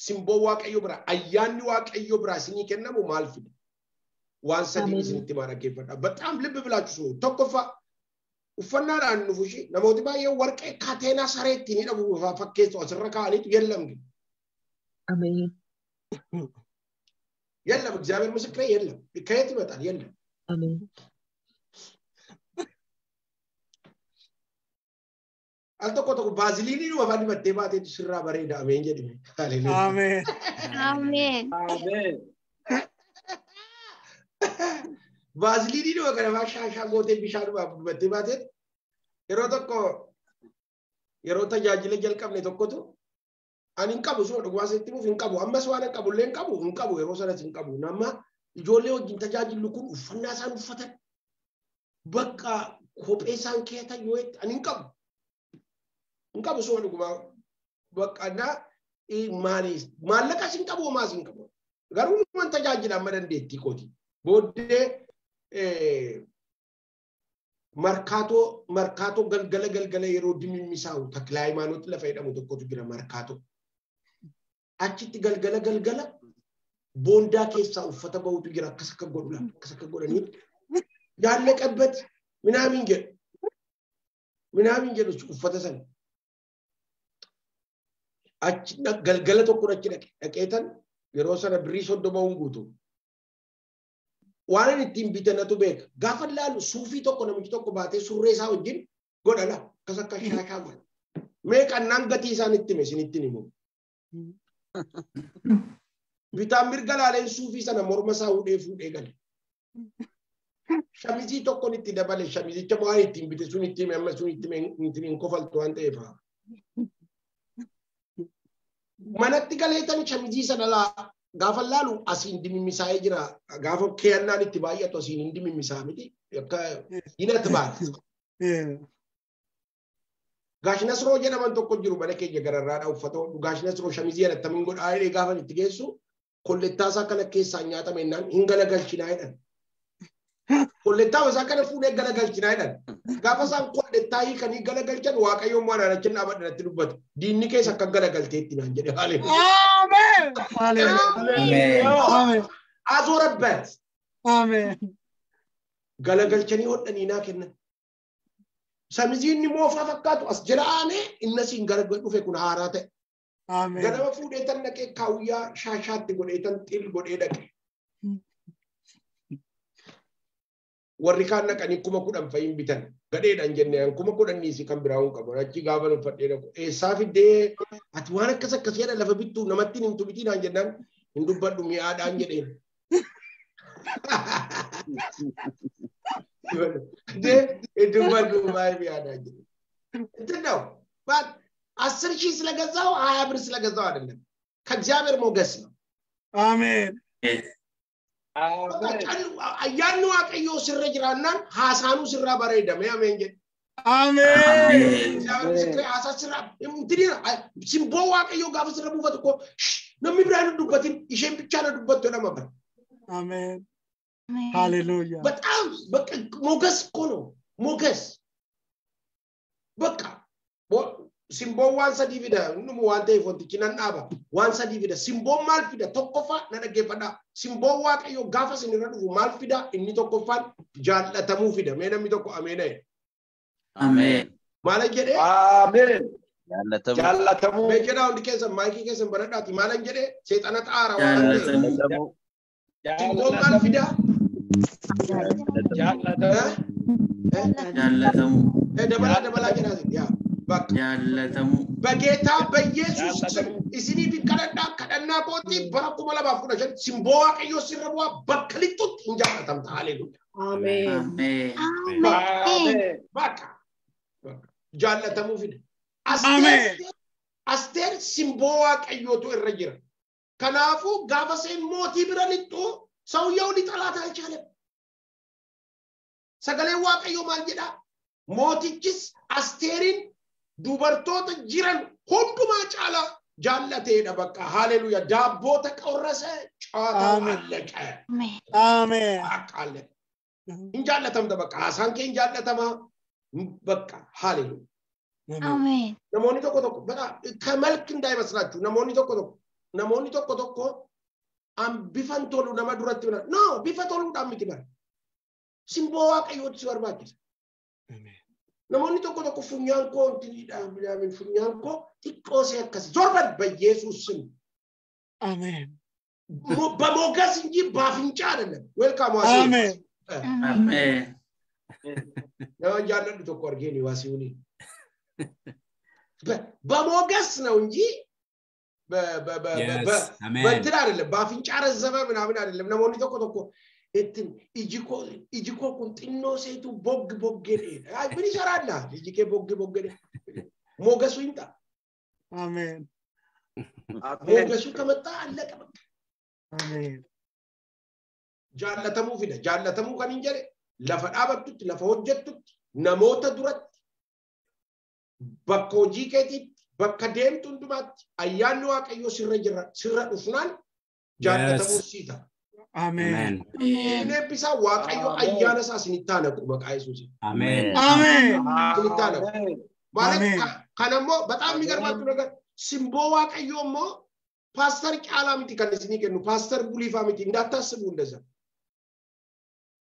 Simboo Waaqayyoo bira ayyaanni Waaqayyoo bira isinii kennamu maal fida? Waan sadii isinitti maa dhaggeeffadha. በጣም ልብ ብላችሁ ስሙ. Tokkoffaa uffannaadhaan dhufu ishee namooti baay'een warqee kateenaa saree ittiin hidhamu fakkeessu asirra kaa'aniitu የለም ግን አሜን የለም እግዚአብሔር ምስክሬ የለም። ከየት ይመጣል? የለም። አሜን። Al tokko tokko baaziliinii dhuma afaan dibattee baateetu sirraa bareeda. Ameen jedhime. Ameen. Ameen. Ameen. Baaziliinii dhuma kana faa shaashaa gootee bishaan dhumaaf dibattee baateetu yeroo tokko yeroo tajaajila jalqabne tokkotu ani hin qabu suma dhugumaa sitti himuuf hin qabu ammas waan hin qabu illee hin qabu yeroo sanas hin qabu nama ijoollee wajjin tajaajillu kun uffannaa isaan uffatan bakka kophee isaan keetan yoo ani hin qabu. Hin qabu suma dhugumaa bakka na maalis maallaqas hin qabu homaas hin qabu garuu numan tajaajila amma dandeettii kooti booddee markaatoo galgala galgala yeroo dimimmisaa'u Takla Hayimaanoot lafa jedhamu tokkotu jira markaatoo achitti galgala galgala boondaa keessaa uffata bahutu jira akkas akka godhu akkas akka godhanii ያለቀበት ምናምን jedhu ምናምን jedhu uffata sana achi galgala tokko achi dhaqe dhaqeetan yeroo sana birrii 30 guutu waan inni ittiin bitanatu beeka gaafa laalu suufii tokko namichi tokko baatee surree isaa wajjin godhala akkas akka shaashaa godha meeqannaan gatii isaan itti hime isinitti himu bitaan mirga laaleen suufii sana morma isaa hudhee fuudhee gale shamizii tokkon itti dabale shamizicha waan ittiin bite sun itti hime amma sun itti hime hin kofaltu waan ta'eef manatti galeetan shamizii sana laa gaafa laalu asiin dimimmisaa'ee jira gaafa keeyannaan itti baay'atu asiin hin dimimmisaa miti akka hinat baate. Gaash Nasroo jedhaman tokko jiru mana keenya gararraadha uffata hodhu Gaash Nasroo shamizii attamiin godhaa jedhee gaafa itti geessu kollettaa isaa kana keessaa nyaatame jennaan hin galagalchinaa jedhan. Kollettaa isaa kana fuudhee galagalchinaa jedhan. Gaafa isaan kollettaa hiikanii galagalchan Waaqayyoon waan achi dhaabadha natti dubbata. Diinni keessa akka galagalteetti naan jedhe. Ameen. Ameen. አዞረበት። Ameen. Galagalchanii hodhanii naa kennan. Shamiziin moofaa fakkaatu as jala aanee innasiin gara dhufe kun haaraa ta'e. Ameen. Ganama fuudhee tan dhaqee kaawuyyaa shaashaatti godhee tan xil godhee dhaqe. Warri kaan dhaqanii 10,000 fa'iin bitan. Gadheedhaan jennee 10,000 dhiisii kan biraa hin qabu. Achi gaafa uffadhee dhaqu. Eessaa fiddee ati waan akkas akkasii jedhan lafa bittuu namatti hin himtu bitii naan jennaan hin dubbadhu mi'aadhaan jedheen. Hin dubbadhu baay'ee mi'aadhaan jedheen. እንትን ነው 10,000 ስለገዛው 20 ብር ስለገዛው አይደለም ከእግዚአብሔር ሞገስ ነው። አሜን። ayyaanni Waaqayyoo sirra jiraannaan haasaanuu sirraa bareedame ameen jedhe. Ameen. እግዚአብሔር ምስክሬ haasaa sirraa intini simboo Waaqayyoo gaafa sirra buufatu koo namni biraan hin dubbatin isheen ብቻ ነው dubbattu jedhama bara. አሜን። ሃሌሉያ። በጣም በቃ ሞገስ እኮ ነው ሞገስ በቃ simboon waan sadii fida inni waan ta'eef wantichi nan dhaaba waan sadii fida simboon maal fida tokkoffaa na dhaggeeffadhaa simboon Waaqayyoo gaafa isin irra dhufu maal fida inni tokkoffaan jaallatamuu fida mee namni tokko ameen jedhe. Ameen. Maal jedhee? Ameen. Jaallatamuu. Jaallatamuu. Mee jedhaa hundi keessan maayikii keessan banadhaati maal jedhee seexana xaara waan ta'eef. Jaallatamuu. Simboon maal fida? Jaallatamuu. Jaallatamuu. Dabalaa dabalaa jedhaa yaa በቃ Jaallatamuu. በጌታ በኢየሱስ ስም isiniif kadhadhaa kadhannaa kootii bara 2015 simboo Waaqayyoo sirra bu'aa bakka lixxutti hin jaallatamta. Haleluuyaa. Ameen. Ameen. Ameen. በቃ jaallatamuu fida. Ameen. Asteer simboo Waaqayyootu irra jira. Kanaafuu gaafa seen mootii bira lixxu ሰውየው ሊጠላት አልቻለም። Sagaleen Waaqayyoo maal jedha? Mootichis Asteerin dubartoota jiran hundumaa caalaa jaallateedha bakka. Haleluuyaa. Daabboo ተቆረሰ, ጨዋታው አለቀ። Ameen. በቃ አለቀ። Hin jaallatamta bakka. Haasaan kee hin jaallatamaa bakka. Haleluuyaa. Ameen. Namoonni tokko tokko በጣም ከመልክ እንዳይመስላችሁ namoonni tokko tokko namoonni tokko tokko an bifan tolu nama duratti bira no bifa toluudhaan miti bara simboo Waaqayyootu si barbaachisa. Namoonni tokko tokko funyaan koo intiniidha minaamin funyaan koo xiqqoo see akkasi ዞር በኢየሱስ ስም። Ameen. በሞገስ እንጂ በአፍንጫ አይደለም። Welcome ዋሲ። Ameen. Ameen. Nama jaalladhu tokko argeen ዋሲሁን በሞገስ ነው እንጂ በእንትን አይደለም፣ በአፍንጫ ረዘመ ምናምን አይደለም። Namoonni tokko tokko እንትን iji koo kun xinnoo seetu bog bog jedhe ምን ይሰራልሃል? Iji kee bog bog jedhe ሞገሱ ይምጣ። Ameen. ሞገሱ ከመጣ አለቀ በቃ። Ameen. Jaallatamuu fida. Jaallatamuu kan hin jedhe lafa dhaabattutti, lafa hojjettutti, namoota duratti, bakka hojii keetiitti, bakka deemtu hundumaatti ayyaanni Waaqayyoo sirra jira sirra dhufnaan jaallatamuu sii ta'a. Ameen. Inni eebbisaa Waaqayyo ayyaana isaa isinitti haa naqu maqaa Yesuusiin. Ameen. Ameen. Isinitti haa naqu. ማለት kanammoo በጣም የሚገርማችሁ ነገር simboo Waaqayyoo immoo ፓስተር caalaa miti kan isinii kennu ፓስተር Buliifaa miti እንዳታስቡ እንደዛ.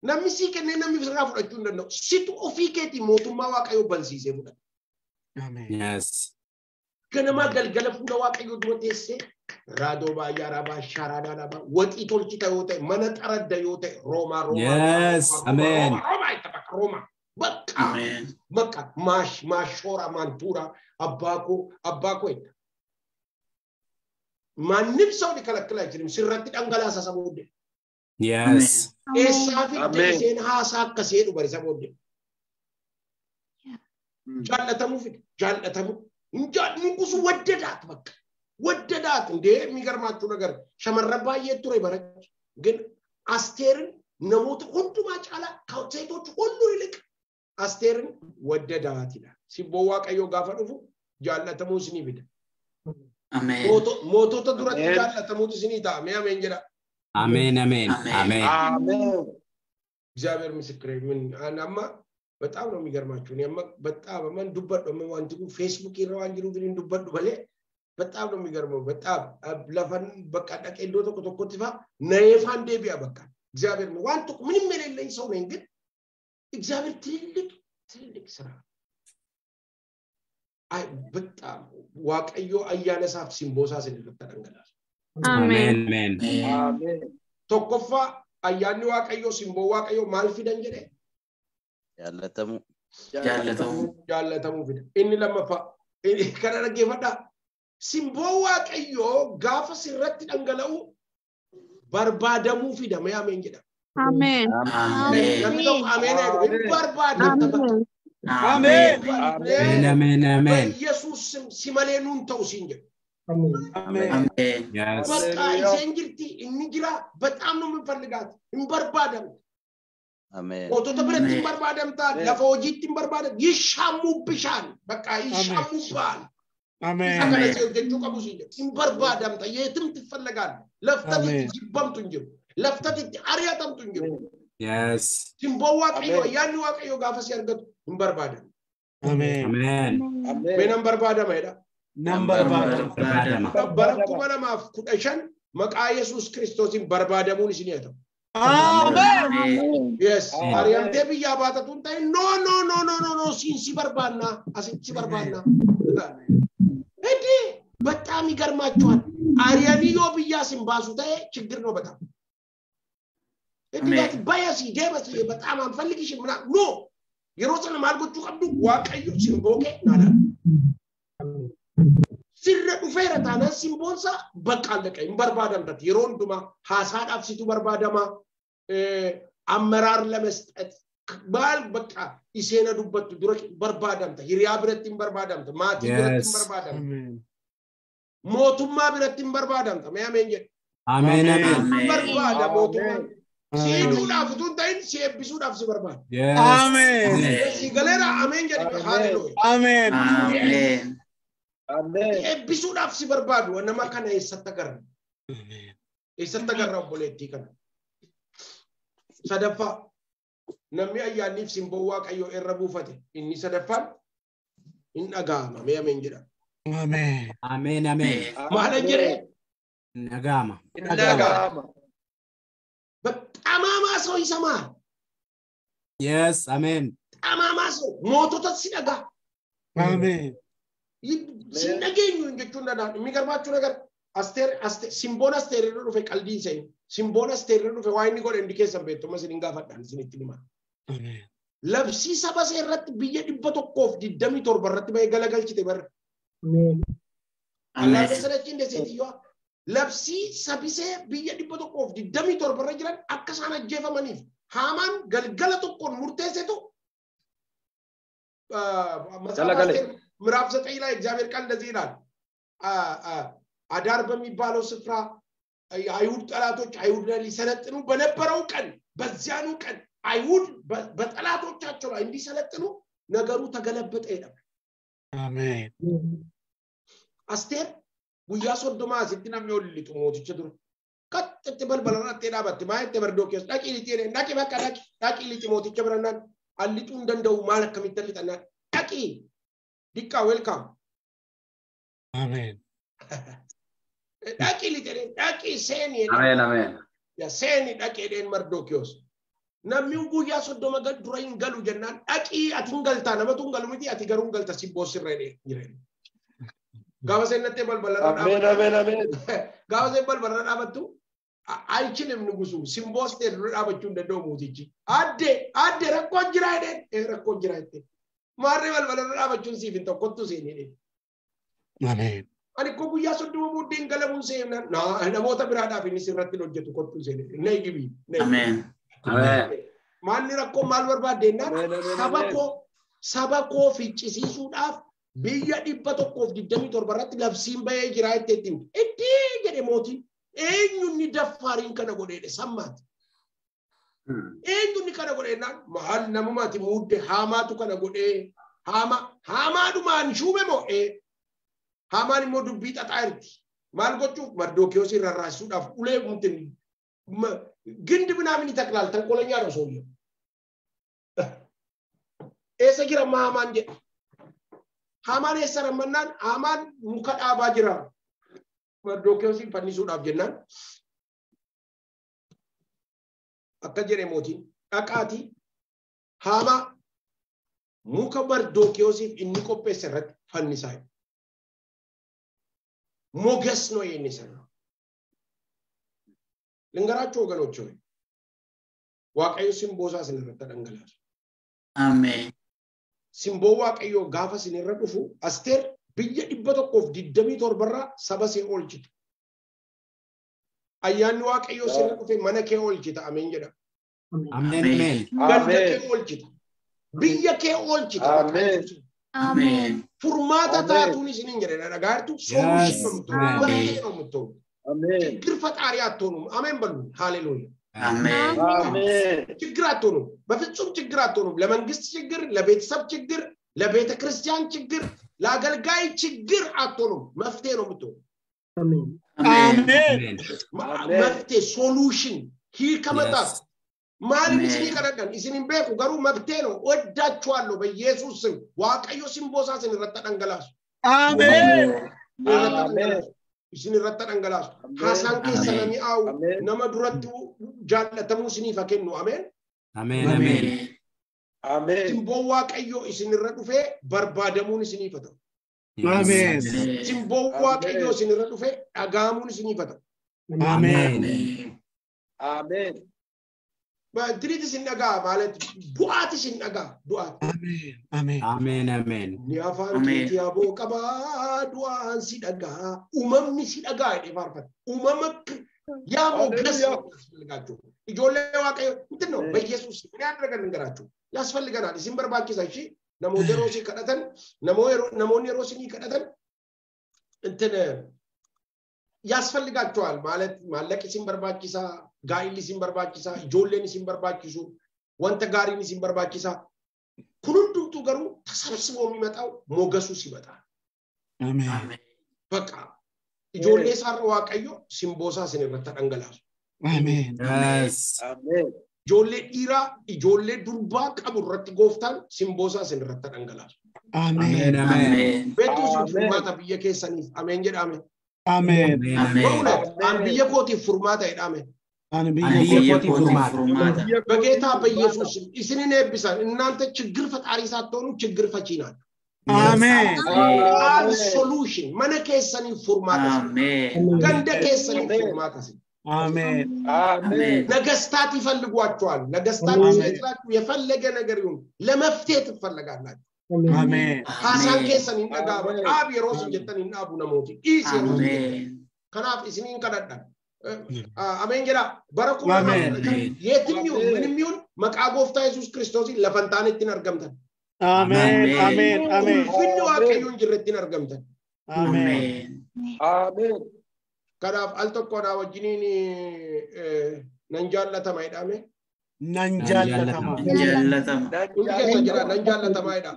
Namni sii kennee namni sirraa fudhachuu hin danda'u. Situ ofii keetii mootummaa Waaqayyoo bansiisee fudhata. Ameen. Yes. Ganamaa galgala fuula Waaqayyoo dura teessee raadoo baay'aa rabaa sharaadhaa rabaa waxii tolchita yoo ta'e mana xaradda yoo ta'e roomaa roomaa Yes. Ameen. roomaa itti bakka roomaa bakka bakka maash maashoora maantuura abbaa koo abbaa koo itti. ማንም ሰው ሊከለክል አይችልም። Sirratti dhangalaasa isa booddee. Yes. Eessaa fidde isheen haasaa akkasii jedhu bari isa booddee. Jaallatamuu fide jaallatamuu ንጉሱ ወደዳት በቃ ወደዳት። እንዴ የሚገርማችሁ ነገር shamarran baay'ee ture barachi ግን አስቴርን namoota hundumaa caalaa ከሴቶች ሁሉ ይልቅ አስቴርን ወደዳት ይላል። Simboo Waaqayyoo gaafa dhufu jaallatamuu isinii fida. Mootota duratti jaallatamuutu isinii ta'a. Mee ameen jedha. Ameen. Ameen. Ameen. እግዚአብሔር ምስክሬ ምን amma በጣም ነው የሚገርማችሁ። እኔ amma በጣም አማን dubbadhu amma wanti kun Facebook irra waan jiruuf hin dubbadhu malee በጣም ነው የሚገርመው። በጣም lafan በቃ dhaqee iddoo tokko tokkotti faa na'eefaan deebi'a በቃ እግዚአብሔር ነው waan tokko ምንም የሌለኝ ሰው ነኝ፣ ግን እግዚአብሔር ትልቅ ትልቅ ስራ አይ በጣም Waaqayyo ayyaana isaaf simboo isaa isin irratti dhangalaasu. Ameen. Ameen. Tokkoffaa ayyaanni Waaqayyoo simboo Waaqayyoo maal fidan jedhe? Jaallatamuu. Jaallatamuu. Jaallatamuu fida. Inni lammaffaa kana dhaggeeffadhaa. Simboo Waaqayyoo gaafa sirratti dhangala'u barbaadamuu fida. Mee ameen jedha. Ameen. Namni tokko ameen jedhu hin barbaadamta bakka. Ameen. Ameen. Ameen. Ameen. በኢየሱስ ስም si malee nuun ta'u siin jedhu. Ameen. Yes. በቃ isheen jirti inni jira በጣም ነው የምንፈልጋት hin barbaadamta. Ameen. Mootota biratti hin barbaadamta, lafa hojiitti hin barbaadamta, yishaamuu በቃ ይሻሙብሃል። Ameen. Akkana si hojjechuu qabu siin jedhu. Hin barbaadamta, yeetim ትፈለጋለህ. Laftati itti jibbamtu hin jiru. Laftati itti ari'atamtu hin jiru. Yes. Simboo Waaqayyoo ayyaanni Waaqayyoo gaafa si argatu hin barbaadamu. Ameen. Ameen. Mee nan barbaadama jedha. Nan barbaadama. Barbaadama. Bara 2015 maqaa Yesuus Kiristoosiin barbaadamuun isinii haa ta'u. Ameen. Yes. Ari'amtee biyyaa baatatu hin ta'in no no no no no no siin si barbaannaa asitti si barbaannaa. እንዴ በጣም ይገርማችኋል። Ari'anii yoo biyyaa sin baasu ta'e ችግር ነው በጣም እንዴት ባያሲ ደበሲ በጣም አንፈልግሽም ምናምን no yeroo sana maal gochuu qabdu Waaqayyo simboo kee naadha. Sirra dhufeera taanaan simboonsa bakka አለቀ hin barbaadamtati yeroo hundumaa haasaadhaaf situ barbaadama አመራር ለመስጠት maal በቃ iseena dubbattu dura barbaadamta hiriyaa biratti hin barbaadamta maatii biratti hin barbaadamta mootummaa biratti hin barbaadamta mee ameen jedhe. Ameen. Ameen. Barbaada mootummaan. Si hidhuudhaaf utuu hin ta'in si eebbisuudhaaf si barbaada. Yes. Ameen. Si galeera ameen jedhame haalelooya. Ameen. Ameen. Ameen. Eebbisuudhaaf si barbaadu nama kana eessatti agarra? Eessatti agarra obboleettii kana? Sadaffaa namni ayyaanniif simboo Waaqayyoo irra buufate inni sadaffaan hin dhaga'ama. Mee ameen jedha. Ameen. Ameen. Ameen. Maal jedhee? Dhaga'ama. Hin dhaga'ama. ጠማማ ሰው ይሰማል። Yes. Ameen. ጠማማ ሰው ሞቶታ ሲነጋ Ameen. ሲነገኙ እንጀቹ እንደዳ የሚገርማችሁ ነገር አስቴር ሲምቦን አስቴር ሩፌ ቀልዲን ሰይ ሲምቦን አስቴር ሩፌ ዋይኒ ጎደ እንዲኬሰን ቤቶ መስን እንጋፈዳን ስንት ሊማ Ameen. ለብሲ ሰበሰ irratti biyya 127 irratti ba'ee galagalchite bar Ameen. አላደሰለች እንደ ሴትዮዋ ለብሲ ሰቢሴ biyya 127 irra jiran akka isaan ajjeefamaniif Haamaan galgala tokkoon murteessetu መጽሐፈ አስቴር ምዕራፍ 9 ላይ እግዚአብሔር ቃል እንደዚህ ይላል። አዳር በሚባለው ስፍራ የአይሁድ ጠላቶች አይሁድ ላይ ሊሰለጥኑ በነበረው ቀን በዚያኑ ቀን አይሁድ በጠላቶቻቸው ላይ እንዲሰለጥኑ ነገሩ ተገለበጠ ይላል። Ameen. አስቴር guyyaa 30 asitti namni ol lixu mooticha dura qaxxatti balbalarratti dhaabatte maa jette Mardookiyoos dhaqii lixi jedheen dhaqi bakka dhaqi dhaqii lixi mooticha birannaan allixuu hin danda'u maal akkamitti lixannaan dhaqii diqqaa weelkaam Ameen. dhaqii lixi jedheen dhaqii seeni jedheen Ameen. Ameen. yaa seeni dhaqi jedheen Mardookiyoos namni guyyaa 30 dura hin galu jennaan dhaqii ati hin galtaa namatu hin galu miti ati garuu hin galta si boossirra jedheen gaafa seennattee balbalarra Ameen. Ameen. Ameen. gaafa seen balbalarra dhaabattu አይችልም ንጉሱ ሲምቦስ ቴድሮ ዳበቹ እንደደው ሙቲጂ አዴ አዴ ረኮ ጅራ ሄደ ረኮ ጅራ ሄደ ማሬ balbalarra dhaabachuun siif hin ta'u kottu seeni jedheen. Ameen. Ani ko guyyaa 30 booddee hin galamuun seenna namoota biraadhaaf inni sirratti hin hojjetu kottu seeni nee gibii. Ameen. Ameen. Maalli rakkoo maal barbaadde jennaan Ameen. Ameen. saba koo saba koo ficcisiisuudhaaf biyya 127 irratti labsiin bahee jira jettee itti himte. Iddii jedhe mootiin eenyunni daffaariin kana godheedhe sammaati. Eenyunni kana godhee jennaan maal namumaati muudde haamaatu kana godhee haama haamaadhumaan shuume moo ee haamaan immoo dubbii xaxaa jirti. Maal gochuuf Mardookiyoos irra raasisuudhaaf ulee mute ግንድ ምናምን ይተክላል። ተንኮለኛ ነው ሰውየው። eessa jira amma Haamaan jedhe. Haamaan eessa rammannaan Haamaan muka dhaabaa jira. Mardookiyoosiin fannisuudhaaf jennaan akka jedhe mootiin dhaqaatii Haamaa muka Mardookiyoosiif inni qopheesse irratti fannisaa. ሞገስ ነው ይሄን የሰራው። ልንገራችሁ ወገኖች ሆይ Waaqayyo simboo isaa isinirratti dhangalaasu. Ameen. Simboo Waaqayyoo gaafa isinirra dhufu Asteer biyya 127 irraa saba see oolchite. Ayyaanni Waaqayyoo isinirra dhufe mana kee oolchita. Ameen jedha. Ameen. Ameen. Ganda kee oolchita. Biyya kee oolchita. Ameen. Ameen. Furmaata Ameen. taatuun isiniin jedhe dhagaartu solution ነው የምትሆኑ Ameen. መፍትሄ ነው የምትሆኑ። Ameen. ችግር ፈጣሪ አትሆኑም። አሜን በሉ። ሃሌሉያ። Ameen. Ameen. ችግር አትሆኑም። በፍጹም ችግር አትሆኑም። ለመንግስት ችግር፣ ለቤተሰብ ችግር፣ ለቤተ ክርስቲያን ችግር፣ ለአገልጋይ ችግር አትሆኑም። መፍትሄ ነው የምትሆኑ። Ameen. Ameen. Ameen. Ameen. መፍትሄ solution hiika Yes. Maaliif Ameen. isinii kadhadhan isin hin beeku garuu መፍትሄ ነው። ወዳችኋለሁ በኢየሱስ ስም። Waaqayyo simboo isaa isin irratti dhangalaasu. Ameen. Isin irratti Ameen. dhangalaasu. Isin irratti dhangalaasu. Ameen. Haasaan keessa Ameen. namni aa'u Ameen. nama duratti jaallatamuu isiniif haa kennu. Ameen. Ameen. Ameen. Ameen. Simboon Waaqayyoo isinirra dhufee barbaadamuun isiniif haa ta'u. Ameen. Simboon Waaqayyoo isinirra dhufee dhaga'amuun isiniif haa ta'u. Ameen. Ameen. Tiriit isin dhaga'a ማለት du'aati isin dhaga'a du'aati. Ameen. Ameen. Ameen. Ameen. Ni afaan Ameen. keetii aboo qabaa du'aan si dhaga'a uumamni si dhaga'a jedhee faarfata. Uumama ያ ሞገስ ነው የሚያስፈልጋችሁ። Ijoollee Waaqayyo ምንድን ነው በኢየሱስ ምን ያደረገን ልንገራችሁ ያስፈልገናል። isin barbaachisa ishii namoota yeroo isin kadhatan namoonni yeroo isinii kadhatan እንትን ያስፈልጋቸዋል ማለት maallaqa isin barbaachisa, gaa'illi isin barbaachisa, ijoolleen isin barbaachisu, wanta gaariin isin barbaachisa. Kun hundumtuu garuu ተሰብስቦ የሚመጣው ሞገሱ ሲመጣ። Ameen. በቃ ijoollee isaarra Waaqayyo simboosaa isin irratti dhangalaasu. Ameen. Yes. Ameen. Ijoollee dhiiraa, ijoollee durbaa qabu irratti gooftaan simboosaa isin irratti dhangalaasu. Ameen. Ameen. Ameen. Beektuu isin furmaata biyya keessaniif ameen jedhame. Ameen. Ameen. በእውነት an biyya kootiif furmaata jedhame. Ani Ani biyya biyya Biyya kootiif kootiif furmaata. furmaata. በጌታ በኢየሱስ ስም isinin eebbisan። እናንተ ችግር ፈጣሪ ሳትሆኑ ችግር ፈቺ ናችሁ። Ameen. All solution mana keessaniif furmaata isin. Ameen. Ganda keessaniif furmaata isin. Ameen. Ameen. ነገስታት ይፈልጓቸዋል። ነገስታት ሲጠራችሁ የፈለገ ነገር ይሁን ለመፍትሄ ትፈለጋላችሁ። Ameen. Haasaan keessan hin dhaga'ama. Dhaab yeroo isin jettan hin dhaabu namooti. Dhiisi yeroo isin jettan. Ameen. Kanaaf isiniin kadhadha. Ameen jedha. Bara kuma Ameen. የትም ይሁን ምንም ይሁን maqaa gooftaa Yesuus Kiristoosiin lafa hin taanetti hin argamtan. Ameen. Ameen. Ameen. Ulfinni Waaqayyoo hin jirretti hin argamtan. Ameen. Ameen. Ameen. Kanaaf al tokko naa wajjiniin nan jaallatama jedhame. Nan jaallatama. Jaallatama. Hundi keessa jira nan jaallatama jedha.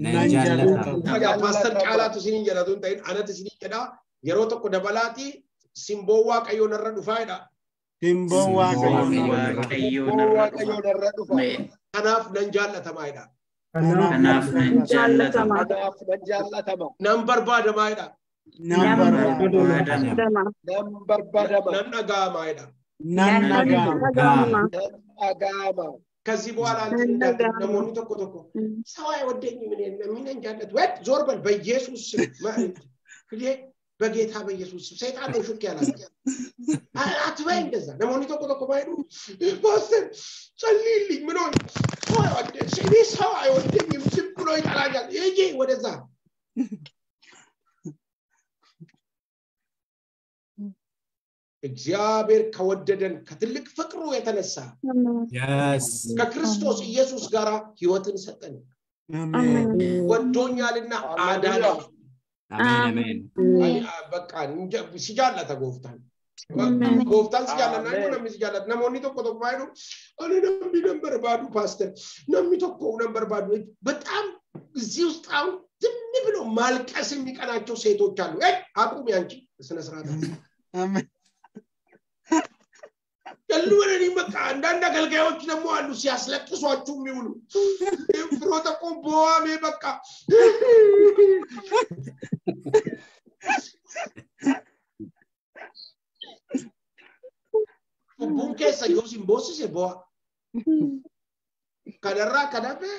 Nan jaallatama. Dhagaa paaster Caalaatu isiniin jedhatu hin ta'in anatu isiniin jedha. Yeroo tokko dabalaatii simboo Waaqayyoo narra dhufaa jedha. Simboon Waaqayyoo Waaqayyoo narra dhufa. Ameen. Kanaaf nan jaallatama jedha. Kanaaf nan jaallatama. Kanaaf nan jaallatama. Nan barbaadamaa jedha. Nan barbaadama. Nan barbaadama. Nan dhaga'amaa jedha. Nan dhaga'ama. Nan dhaga'ama. ከዚህ በኋላ እንትን እንዳትሉ namoonni tokko tokko ሰው አይወደኝም እኔን ምን እንጃለት ወይ ዞር በል በኢየሱስ ስም በጌታ በኢየሱስ ስም ሰይጣን ነው ሹክ ያላት አትበይ እንደዛ namoonni tokko tokko ባይሉ ፓስተር ጸልይልኝ ምን ሆነ ሰው አይወደኝ እኔ ሰው አይወደኝም ዝም ብሎ ይጠላኛል ይሄ ወደዛ እግዚአብሔር ከወደደን ከትልቅ ፍቅሩ የተነሳ Yes. ከክርስቶስ ኢየሱስ ጋር ህይወትን ሰጠን። Ameen. ወዶኛልና አዳነኝ። Ameen. Ameen. በቃ si jaallata gooftaan. Gooftaan si jaallata namni namni si jaallata namoonni tokko tokko baay'ee ani namni nan barbaadu ፓስተር namni tokko nan barbaadu በጣም እዚህ ውስጥ አሁን ዝም ብሎ ማልቀስ የሚቀናቸው ሴቶች አሉ። አቁሚ አንቺ ስነ ስርዓት Ameen. ያሉወረኒ በቃ አንዳንድ አገልጋዮች ደግሞ አሉ ሲያስለቅሷችሁ የሚውሉ ፍሮተቆ ቦዋሜ በቃ cubbuun keessa yoo sin boossise bo'a. Kanarraa kan hafe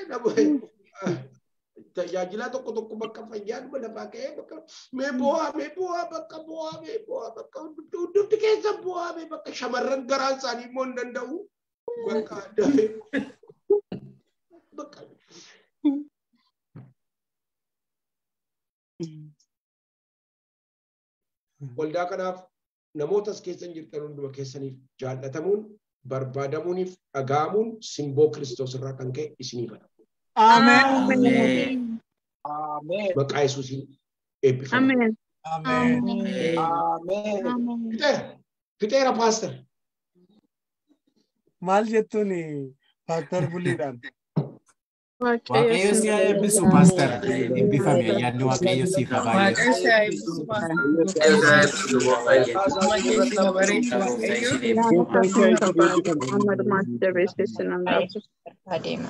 tajaajila tokko tokko bakka fayyaadhuma lafaa ka'ee bakka mee bo'aa mee bo'aa bakka bo'aa mee bo'aa bakka hundumti keessa bo'aa mee bakka shamarran garaan isaanii immoo hin danda'u bakka dafee bakka. Waldaa kanaaf namoota as keessa jirtan hunduma keessaniif jaallatamuun barbaadamuuniif dhaga'amuun simboo Kiristoos irraa kan ka'e isiniif haa ta'u. Ameen. Ameen. Maqaa Yesuusiin eebbifama. Ameen. Ameen. Ameen. Fixeera. Fixeera paaster. Maal jettuun paaster Buliidhaan? Waaqayyo si haa eebbisu paaster. Eebbifame ayyaanni Waaqayyo siif haa baay'atu. Waaqayyo si haa eebbisu paaster. Amma dhumaatti jabeessee sin hangaafatu. Adeema.